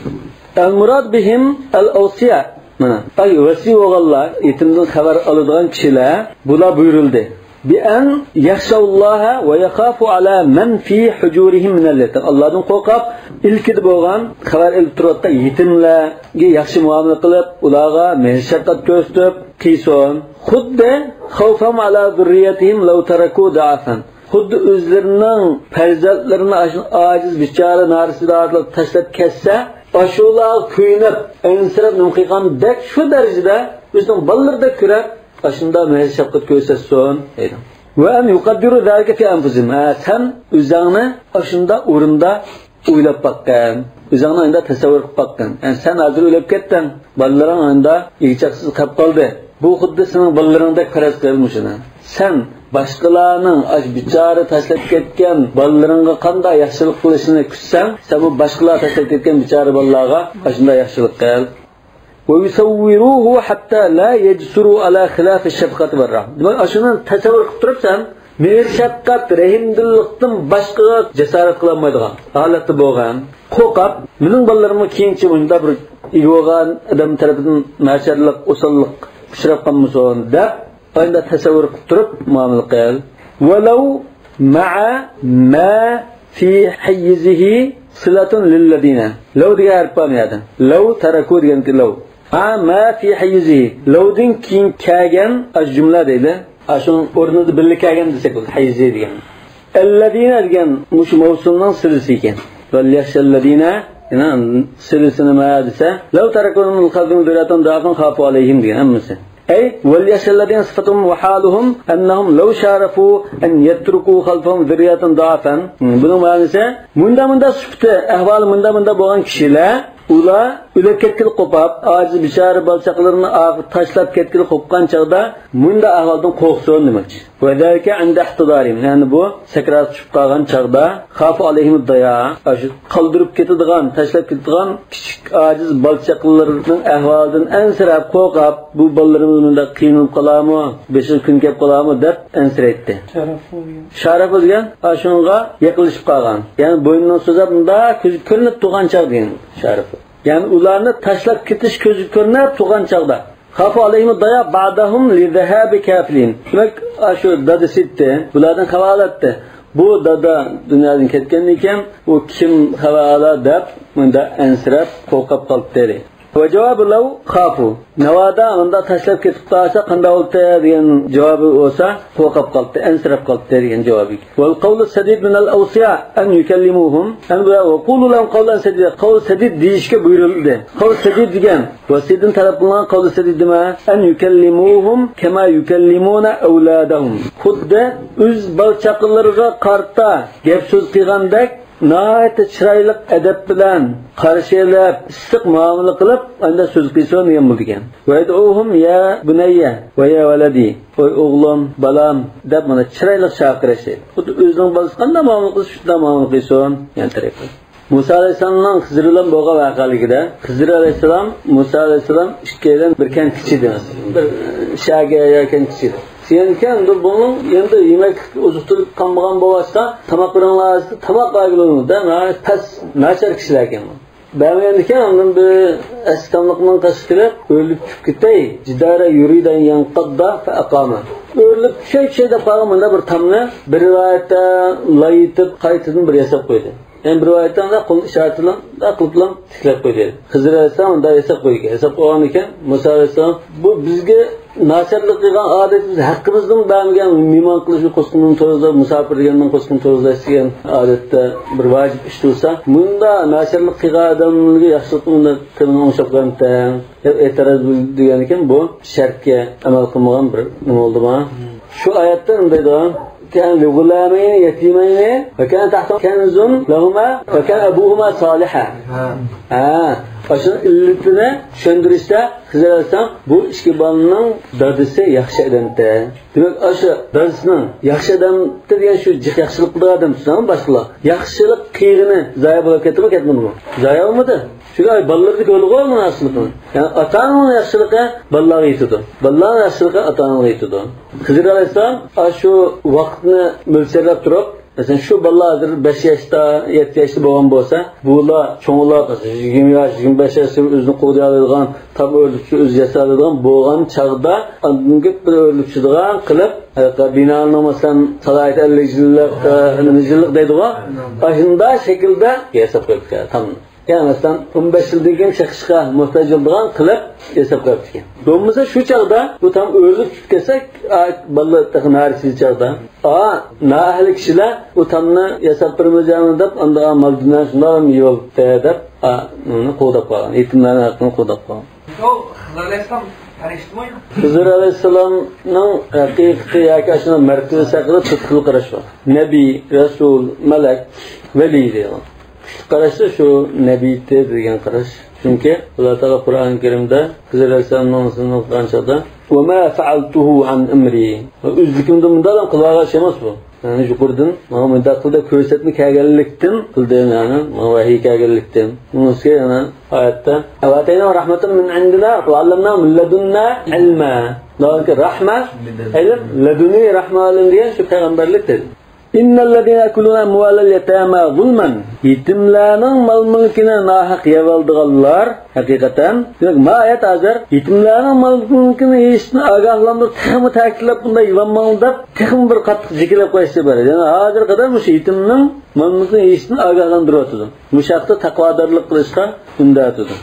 ئەل مۇراد بىھىم ئەل ئەۋسىيا. مانا، ئاي ۋەسىي بولغانلار، يېتىمدىن خەۋەر ئالىدىغان كىشىلەر، بۇلار بۇيرۇلدى. بىئەن يەخشەۋللاھە ۋە يەخافۇ ئەلا مەن فى ھۇجۇرىھىم مىنەل يەتەم. ئاللادىن قورقۇپ، ئىلكىدە بولغان، خەۋەر ئېلىپ تۇرۇۋاتقان يېتىملەرگە ياخشى مۇئامىلە قىلىپ، ئۇلارغا مېھىر شەپقەت كۆرسىتىپ قىلسۇن. خۇددى خەۋفەھۇم ئەلا زۇررىيەتىھىم لەۋ تەرەكۇ دەئەفەن. خۇددى ئۆزلىرىنىڭ پەرزەنتلىرىنى ئاشۇ ئاجىز، بىچارە، نارەسىدە ئادەملەر تاشلاپ كەتسە، ئاشۇلارغا كۆيۈنۈپ، ئەنسىرەپ نېمە قىلغاندەك، شۇ دەرىجىدە ئۆزىنىڭ بالىلىرىدەك كۆرۈپ، ئاشۇنداق مېھىر-شەپقەت كۆرسەتسۇن، دەيدۇ. وأن يقدروا ذلك في أنفسهم. ھە، سەن ئۆزۈڭنى ئاشۇنداق ئورۇندا ئويلاپ باققىن. ئۆزۈڭنى ئانداق تەسەۋۋۇر قىلىپ باققىن. يەنى سەن ھازىر ئۆلۈپ كەتتىڭ، بالىلىرىڭ ئاندا ئىگە-چاقىسىز قېلىپ قالدى. بۇ خۇددى سېنىڭ بالىلىرىڭدەك پەرەز قىل مۇشۇنى. سەن باشقىلارنىڭ ئاشۇ بىچارە تاشلاپ كەتكەن بالىلىرىڭغا قانداق ياخشىلىق قىلىشىنى كۈتسەڭ، سەن بۇ باشقىلار تاشلاپ كەتكەن بىچارە بالىلارغا ئاشۇنداق ياخشىلىق قىل. ويصوروه حتى لا يجسروا على خلاف الشفقة والرحمة. دېمەك، ئاشۇنى تەسەۋۋۇر قىلىپ تۇرۇپ سەن، مېھىر-شەپقەت، رەھىمدىللىقتىن باشقىغا جاسارەت قىلالمايدىغان ھالەتتە بولغان. قورقۇپ، مېنىڭ بالىلىرىممۇ كېيىنچە مۇشۇنداق بىر ئىگە بولغان ئادەم تەرىپىدىن ناچارلىق، ئوساللىق ئۇچراپ قالمىسۇن دەپ، ئانداق تەسەۋۋۇر قىلىپ تۇرۇپ مۇئامىلە قىل. ولو مع ما في حيزه صلة للذين. لو دېگەن ھەرپ بار بۇ يەردە. لو تركوا دېگەنكى لو. مع ما في حيزه. لودىن كېيىن كەلگەن ئاشۇ جۈملە دەيلى. ئاشۇنىڭ ئورنىدا بىللە كەلگەن دېسەك بولىدۇ. حيزه دېگەن. الذين دېگەن مۇشۇ مەۋسۇلنىڭ سىلىسى ئىكەن. وليخش الذين، يەنە سىلىسىنى ما دېسە، لو تركوا من خلفهم ذرية ضعافا خافوا عليهم دېگەن ھەممىسى. ئەي، وليخش الذين صفتهم وحالهم أنهم لو شارفوا أن يتركوا خلفهم ذرية ضعافا. بۇنىڭ مەنىسى، مۇنداق، مۇنداق سۈپىتى، ئەھۋالى مۇنداق، مۇنداق بولغان كىشىلەر، ئۇلار ئۆلۈپ كەتكىلى قوپاپ، ئاجىز بىچارە بالا-چاقىلىرىنى ئارقىغا تاشلاپ كەتكىلى قوپقان چاغدا، مۇنداق ئەھۋالدىن قورقسۇن دېمەكچى. وذلك عند احتضارهم، يەنى بۇ سەكرات چۈشۈپ قالغان چاغدا، خافوا عليهم الضياع، ئاشۇ قالدۇرۇپ كېتىدىغان، تاشلاپ كېتىدىغان كىچىك ئاجىز بالا-چاقىلىرىنىڭ ئەھۋالىدىن ئەنسىرەپ، قورقۇپ، بۇ بالىلىرىمىز مۇنداق قىينىلىپ قالارمۇ، بېشىغا كۈن كەپ قالارمۇ دەپ ئەنسىرەيتتى. شارافۇ دېگەن. شارافۇ دېگەن، ئاشۇنىڭغا يېقىنلىشىپ قالغان. يەنى بوينىنى سوزۇپ، مۇنداق كۆزگە كۆرۈنۈپ تۇرغان چاغ دېگەن شارافۇ. يەنى ئۇلارنى تاشلاپ كېتىش كۆزگە كۆرۈنۈپ تۇرغان چاغدا. خافوا عليهم الضياع بعدهم لذهاب كافلهم. دېمەك، ئاشۇ دادىسى ئىدى، بۇلاردىن خەۋەر ئالاتتى. بۇ دادا دۇنيادىن كەتكەندىن كېيىن، ئۇ كىم خەۋەر ئالار دەپ، مۇنداق ئەنسىرەپ، قورقۇپ قالىدۇ. وجواب لو خافوا. ناۋادا ئۇنداق تاشلاپ كېتىپ قالسا قانداق بولاتتى دېگەن جاۋابى بولسا، قورقۇپ قالاتتى، ئەنسىرەپ قالاتتى دېگەن جاۋابى. والقول السديد من الأوصياء أن يكلموهم. يەنى بۇ وقولوا لهم قولا سديدا. قول سديد دېيىشكە بۇيرۇلدى. قول سديد دېگەن ۋەسىيدىن تەلەپ قىلىنغان قول سديد دېمە. أن يكلموهم كما يكلمون أولادهم. خۇددى ئۆز بالا-چاقىلىرىغا قارىتا گەپ-سۆز قىلغاندەك ناھايىتى چىرايلىق ئەدەپ بىلەن قارشى ئېلىپ، ئىسسىق مۇئامىلە قىلىپ، ئانداق سۆز قىلسۇن دېگەن بولىدىكەن. ويدعوهم يا بني ويا ولدي، ۋاي ئوغلۇم، بالام دەپ مانا چىرايلىق چاقىرىش دەيدۇ. خۇددى ئۆزىنىڭ بالىسىغا قانداق مۇئامىلە قىلسا، شۇنداق مۇئامىلە قىلسۇن دېگەن تەرىپى. مۇسا ئەلەيھىسسالامنىڭ خىزىر بىلەن بولغان ۋەقەلىكىدە، خىزىر ئەلەيھىسسالام، مۇسا ئەلەيھىسسالام ئىككىيلەن بىر كەنتكە چىدى. بىر شەھەرگە يا كەنتكە چىدى. سىيەنكەن بۇنىڭ يەنە يېمەك ئوزۇق-تۈلۈك قالمىغان بولغاچقا، تاماق بېرىڭلار دېسە، تاماق بەرگىلى بولمىدى. ناھايىتى پەس، ناچار كىشىلەركەن بۇ. بەرمىگەندىكىن ئاندىن بىر ئەسكى تاملىقنىڭ قېشىغا كېلىپ، ئۆرۈلۈپ چۈشۈپ كېتەي، جدار يريد أن ينقض فأقام. ئۆرۈلۈپ چۈشەي، چۈشەي دەپ قالغان مۇنداق بىر تامنى بىر رىۋايەتتە لايىتىپ قايتىدىن بىر ياساپ قويدى. يەنە بىر رىۋايەتتە ئۇنداق قولىنى ئىشارە بىلەن مۇنداق قىلىپلا تىكلەپ قويدى. خىزىر ئەلەيھىسسالام ئۇنداق ياساپ قويغان. ياساپ قويغاندىكىن مۇسا ئەلەيھىسسالام، بۇ بىزگە ناچارلىق قىلغان ئادەتمىز، ھەققىمىزنىمۇ بەرمىگەن، مېھمان قىلىشنى قوسقىنىنى توزلاپ، مۇساپىر دېگەننىڭ قوسقىنىنى توزلاش دېگەن ئادەتتە بىر ۋاجىپ ئىش تۇرسا، مۇنداق ناچارلىق قىلغان ئادەمگە ياخشىلىق قىلغىنىڭ ئوخشاپ قالامتى دەپ ئېتىراز بىلدۈرگەندىكىن، بۇ شەرتكە ئەمەل قىلمىغان بىر نېمە بولدىمۇ؟ شۇ ئايەتتە نېمە دەيدىغان؟ كان لغلامين يتيمين وكان تحتهم كنز لهما وكان أبوهما صالحا. ھە. ئاشۇنىڭ ئىللىتىنى چۈشەندۈرۈشتە خىزىر ئەلەيھىسسالام بۇ ئىككى بالىنىڭ دادىسى ياخشى ئادەمتى. دېمەك، ئاشۇ دادىسىنىڭ ياخشى ئادەمتى دېگەن شۇ جىق ياخشىلىق قىلىدىغان ئادەم تۇرسىڭىز باشقىلار. ياخشىلىق قىلغىنى زايە بولۇپ كەتتىمۇ، كەتمىدىمۇ؟ زايە بولمىدى. چۈنكى بالىلىرىدا كۆرىدىغۇ ئۇنىڭ ياخشىلىقىنى. يەنى ئاتا-ئانىنىڭ ياخشىلىقى بالىلارغا يېتىدۇ. بالىلارنىڭ ياخشىلىقى ئاتا-ئانىغا يېتىدۇ. خىزىر ئەلەيھىسسالام ئاشۇ ۋاقىتنى مۆلچەرلەپ تۇرۇپ، مەسىلەن، شۇ بالىلار ھازىر بەش ياشتا، يەتتە ياشتا بولغان بولسا، بۇلار چوڭلاپ، مەسىلەن، يىگىرمە ياش، يىگىرمە بەش ياشتا ئۆزىنى قوغدىيالايدىغان، تام ئۆرلۈكچى ئۆزى ياسىيالايدىغان بولغان چاغدا، ئاندىن كېيىن بىر ئۆرلۈكچىدىغان قىلىپ، ھېلىقى بىنانىڭ، مەسىلەن، سالاھىيىتى ئەللىك يىللىق، ئە، نەچچە يىللىق دەيدىغۇ، ئاشۇنداق شەكىلدە ياساپ قويۇپتىكەن تامنى. يەنى مەسىلەن، ئون بەش يىلدىن كېيىن چېقىشقا موھتاج بولىدىغان قىلىپ ياساپ قويۇپتىكەن. بولمىسا شۇ چاغدا بۇ تام ئۆرۈلۈپ چۈشۈپ كەتسە، ئا، بالىلار تېخى نارىسى چاغدا، ئا، نائەھلى كىشىلەر بۇ تامنى ياساپ بېرىمىز يەنى دەپ، ئاندىن مال دۇنيا شۇنداق يېيىۋالدى دەپ، ئا، ئۇنى قوغداپ قالغان، يېتىملەرنىڭ ھەققىنى قوغداپ قالغان. ئۇ خىزىر ئەلەيھىسسالام تەنىشتىمۇ؟ خىزىر ئەلەيھىسسالامنىڭ ھەقىقىتى ياكى ئاشۇنىڭ مەرتىۋىسى ھەققىدە تۆت خىل قاراش بار. نەبىي، رەسۇل، مەلەك، ۋەلىي دەيدۇ. كۈچلۈك قاراشتا شۇ نەبىيتى دېگەن قاراش. چۈنكى ئاللا تائالا قۇرئان كەرىمدە خىزىر ئەلەيھىسسالامنىڭ سىنىنى قىلغان چاغدا، «وما فعلته عن أمري.» ئۆزلۈكۈمدىن مۇنداق قىلىۋالغان ئىش ئەمەس بۇ. يەنى يۇقىرىدىن ماڭا مۇنداق قىل دەپ كۆرسەتمە كەلگەنلىكتىن قىلدىم، يەنى ماڭا ۋەھىي كەلگەنلىكتىن. بۇنىڭ ئۈستىگە يەنە ئايەتتە، «وآتيناه رحمة من عندنا وعلمناه من لدنا علما.» داۋامكى رەھمە، ئىلىم، لەدۇنىي رەھمە ئالىم دېگەن شۇ پەيغەمبەرلىك دېدى. «إن الذين يأكلون أموال اليتامى ظلما.» يېتىملەرنىڭ مال-مۈلكىنى ناھەق يەۋالىدىغانلار، ھەقىقەتەن. دېمەك، ما ئايەت ھازىر يېتىملەرنىڭ مال-مۈلكىنى يېيىشتىن ئاگاھلاندۇرۇپ، تېخىمۇ تەكىتلەپ، بۇنداق يېۋالماڭ دەپ، تېخىمۇ بىر قاتتىق جېكىلەپ قويۇشى بار. يەنى ھازىرغا قەدەر مۇشۇ يېتىمنىڭ مال-مۈلكىنى يېيىشتىن ئاگاھلاندۇرۇۋاتىدۇ. مۇشۇ ھەقتە تەقۋادارلىق قىلىشقا ئۈندەۋاتىدۇ.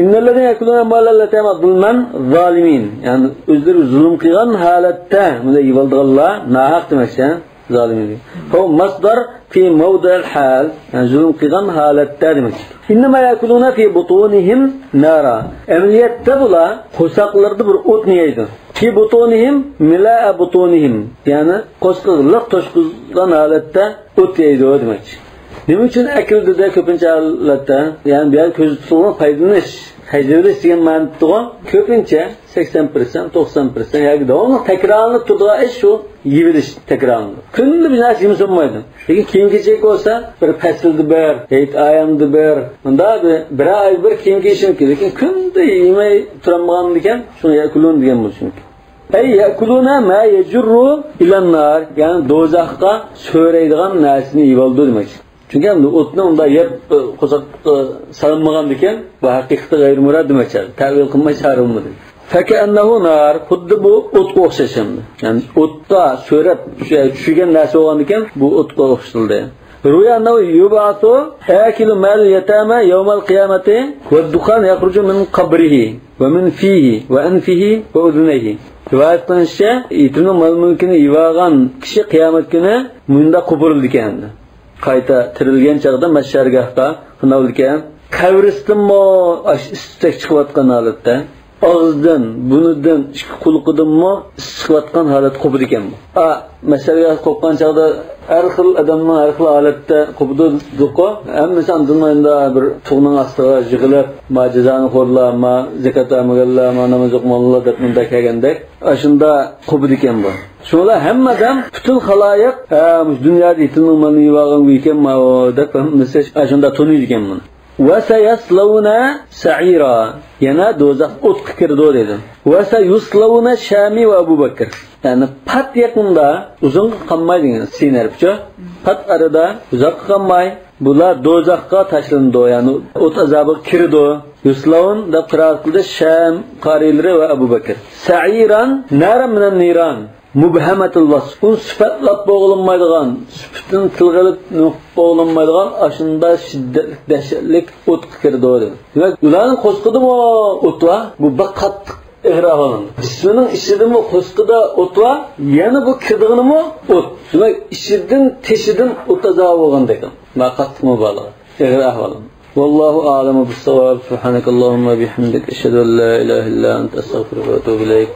«إن الذين يأكلون أموال اليتامى ظلما ظالمين.» يەنى ئۆزلىرى زۇلۇم قىلغان ھالەتتە بۇنداق يېۋالىدىغانلار ناھەق دېمەكچى. زالىمىن دېگەن. فهو مصدر في موضع الحال، يەنى زۇلۇم قىلغان ھالەتتە دېمەك. إنما يأكلون في بطونهم نارا. ئەمەلىيەتتە بۇلار قورساقلىرىدا بىر ئوتنى يەيدۇ. في بطونهم ملء بطونهم، يەنى قورسىقىغا لىق توشقۇزغان ھالەتتە ئوت يەيدۇ دېمەكچى. نېمە ئۈچۈن ئەكىلدىدە كۆپىنچە ھالەتتە، يەنى بۇ يەردە كۆزدە تۇتۇلغان پايدىلىنىش، خەجلىۋېلىش دېگەن مەنىدىغۇ. كۆپىنچە سەكسەن پىرسەنت، توقسان پىرسەنت ياكى داۋاملىق تەكرارلىنىپ تۇرىدىغان ئىش شۇ يېيىۋېلىش تەكرارلىنىدۇ. كۈندە بىر نەرسە يېمىسە بولمايدۇ. لېكىن كىيىم-كېچەك بولسا بىر پەسىلدە بىر، ھېيت ئايامدا بىر، مۇنداق بىر، بىر ئايدا بىر كىيىم كىيىشى مۇمكىن. لېكىن كۈندە يېمەي تۇرالمىغاندىكەن، شۇڭا يەكۇلۇن دېگەن بۇ چۈنكى. أي يأكلون ما يجر إلى النار، يەنى دوزاخقا سۆرەيدىغان نەرسىنى يېيىۋالىدۇ دېمەكچى. چۈنكى ئەمدى ئوتنى ئۇنداق يەپ، ئە، قورساققا سالمىغاندىكەن، بۇ ھەقىقىتى غەيرىي مۇراد دېمەكچى. تەۋىل قىلماي چارە بولمىدى. فكأنه نار، خۇددى بۇ ئوتقا ئوخشاش ئەمدى. يەنى ئوتقا سۆرەپ چۈشۈرگەن نەرسە بولغاندىكەن، بۇ ئوتقا ئوخشىتىلدى. روي أنه يبعث آكل مال اليتامى يوم القيامة والدخان يخرج من قبره ومن فيه وأنفه وأذنيه. رىۋايەت قىلىنىشىچە، يېتىمنىڭ مال-مۈلكىنى يېۋالغان كىشى قىيامەت كۈنى مۇنداق قوپۇرۇلىدىكەن. قايتا تىرىلگەن چاغدا مەھشەرگاھقا قونۇلىدىكەن. قەبرىسىدىنمۇ ئاش ئىس-تۈتەك چىقىۋاتقان ھالەتتە. ئاغزىدىن، بۇرنىدىن، ئىككى قۇلىقىدىنمۇ ئىس چىقىۋاتقان ھالەتتە قوپىدىكەن بۇ. ئا، مەھشەرگاھقا قوپقان چاغدا ھەر خىل ئادەمنىڭ ھەر خىل ھالەتتە قوپىدۇ دېدۇققۇ. ھەممىسى ئاندىن ئاينىدا بىر تۇغنىڭ ئاستىغا يىغىلىپ، ما جازانى خورلار، ما زاكات بەرمىگەنلەر، ما ناماز ئوقۇمىغانلار دەپ مۇنداق كەلگەندەك. ئاشۇنداق قوپىدىكەن بۇ. شۇڭا ھەممە ئادەم، پۈتۈن خالايىق، ھە، مۇشۇ دۇنيادا يېتىمنىڭ مالىنى يېۋالغان گۇيكەن ماۋۇ دەپ ھەممىسى ئاشۇنداق تونۇيدىكەن بۇنى. وسيصلون سعيرا. يەنە دوزاخ ئوتقا كىرىدۇ دېدى. وسيصلون شامي وأبو بكر. يەنى پات يېقىندا، ئۇزۇنغا قالماي دېگەن سىن ھەرپىچۇ. پات ئارىدا، ئۇزاققا قالماي، بۇلار دوزاخقا تاشلىنىدۇ، يەنى ئوت ئازابىغا كىرىدۇ. يۇسلون دەپ قىرائەت قىلدى شام قارىيلىرى ۋە ئەبۇ بەكىر. سەئىران نارا مىنەن نىران. مۇبھەمەتۇل ۋەسف. ئۇنى سۈپەتلەپ بولغىلىمايدىغان، سۈپىتىنى تىلغا ئېلىپ نېمە قىلىپ بولغىلىمايدىغان ئاشۇنداق شىددەتلىك، دەھشەتلىك ئوتقا كىرىدۇ دېدى. دېمەك، ئۇلارنىڭ قورسىقىدىمۇ ئوت بار، بۇ بەك قاتتىق ئېغىر ئەھۋال. جىسمىنىڭ ئىچىدىمۇ قورسىقىدا ئوت بار، يەنە بۇ كىرىدىغىنىمۇ ئوت. دېمەك، ئىچىدىن، تېشىدىن ئوت ئازابى بولغاندەك. ما قاتتىق مۇبالىغە، ئېغىر ئەھۋال. والله أعلم بالصواب. سبحانك اللهم وبحمدك، أشهد أن لا إله إلا أنت، أستغفرك وأتوب إليك.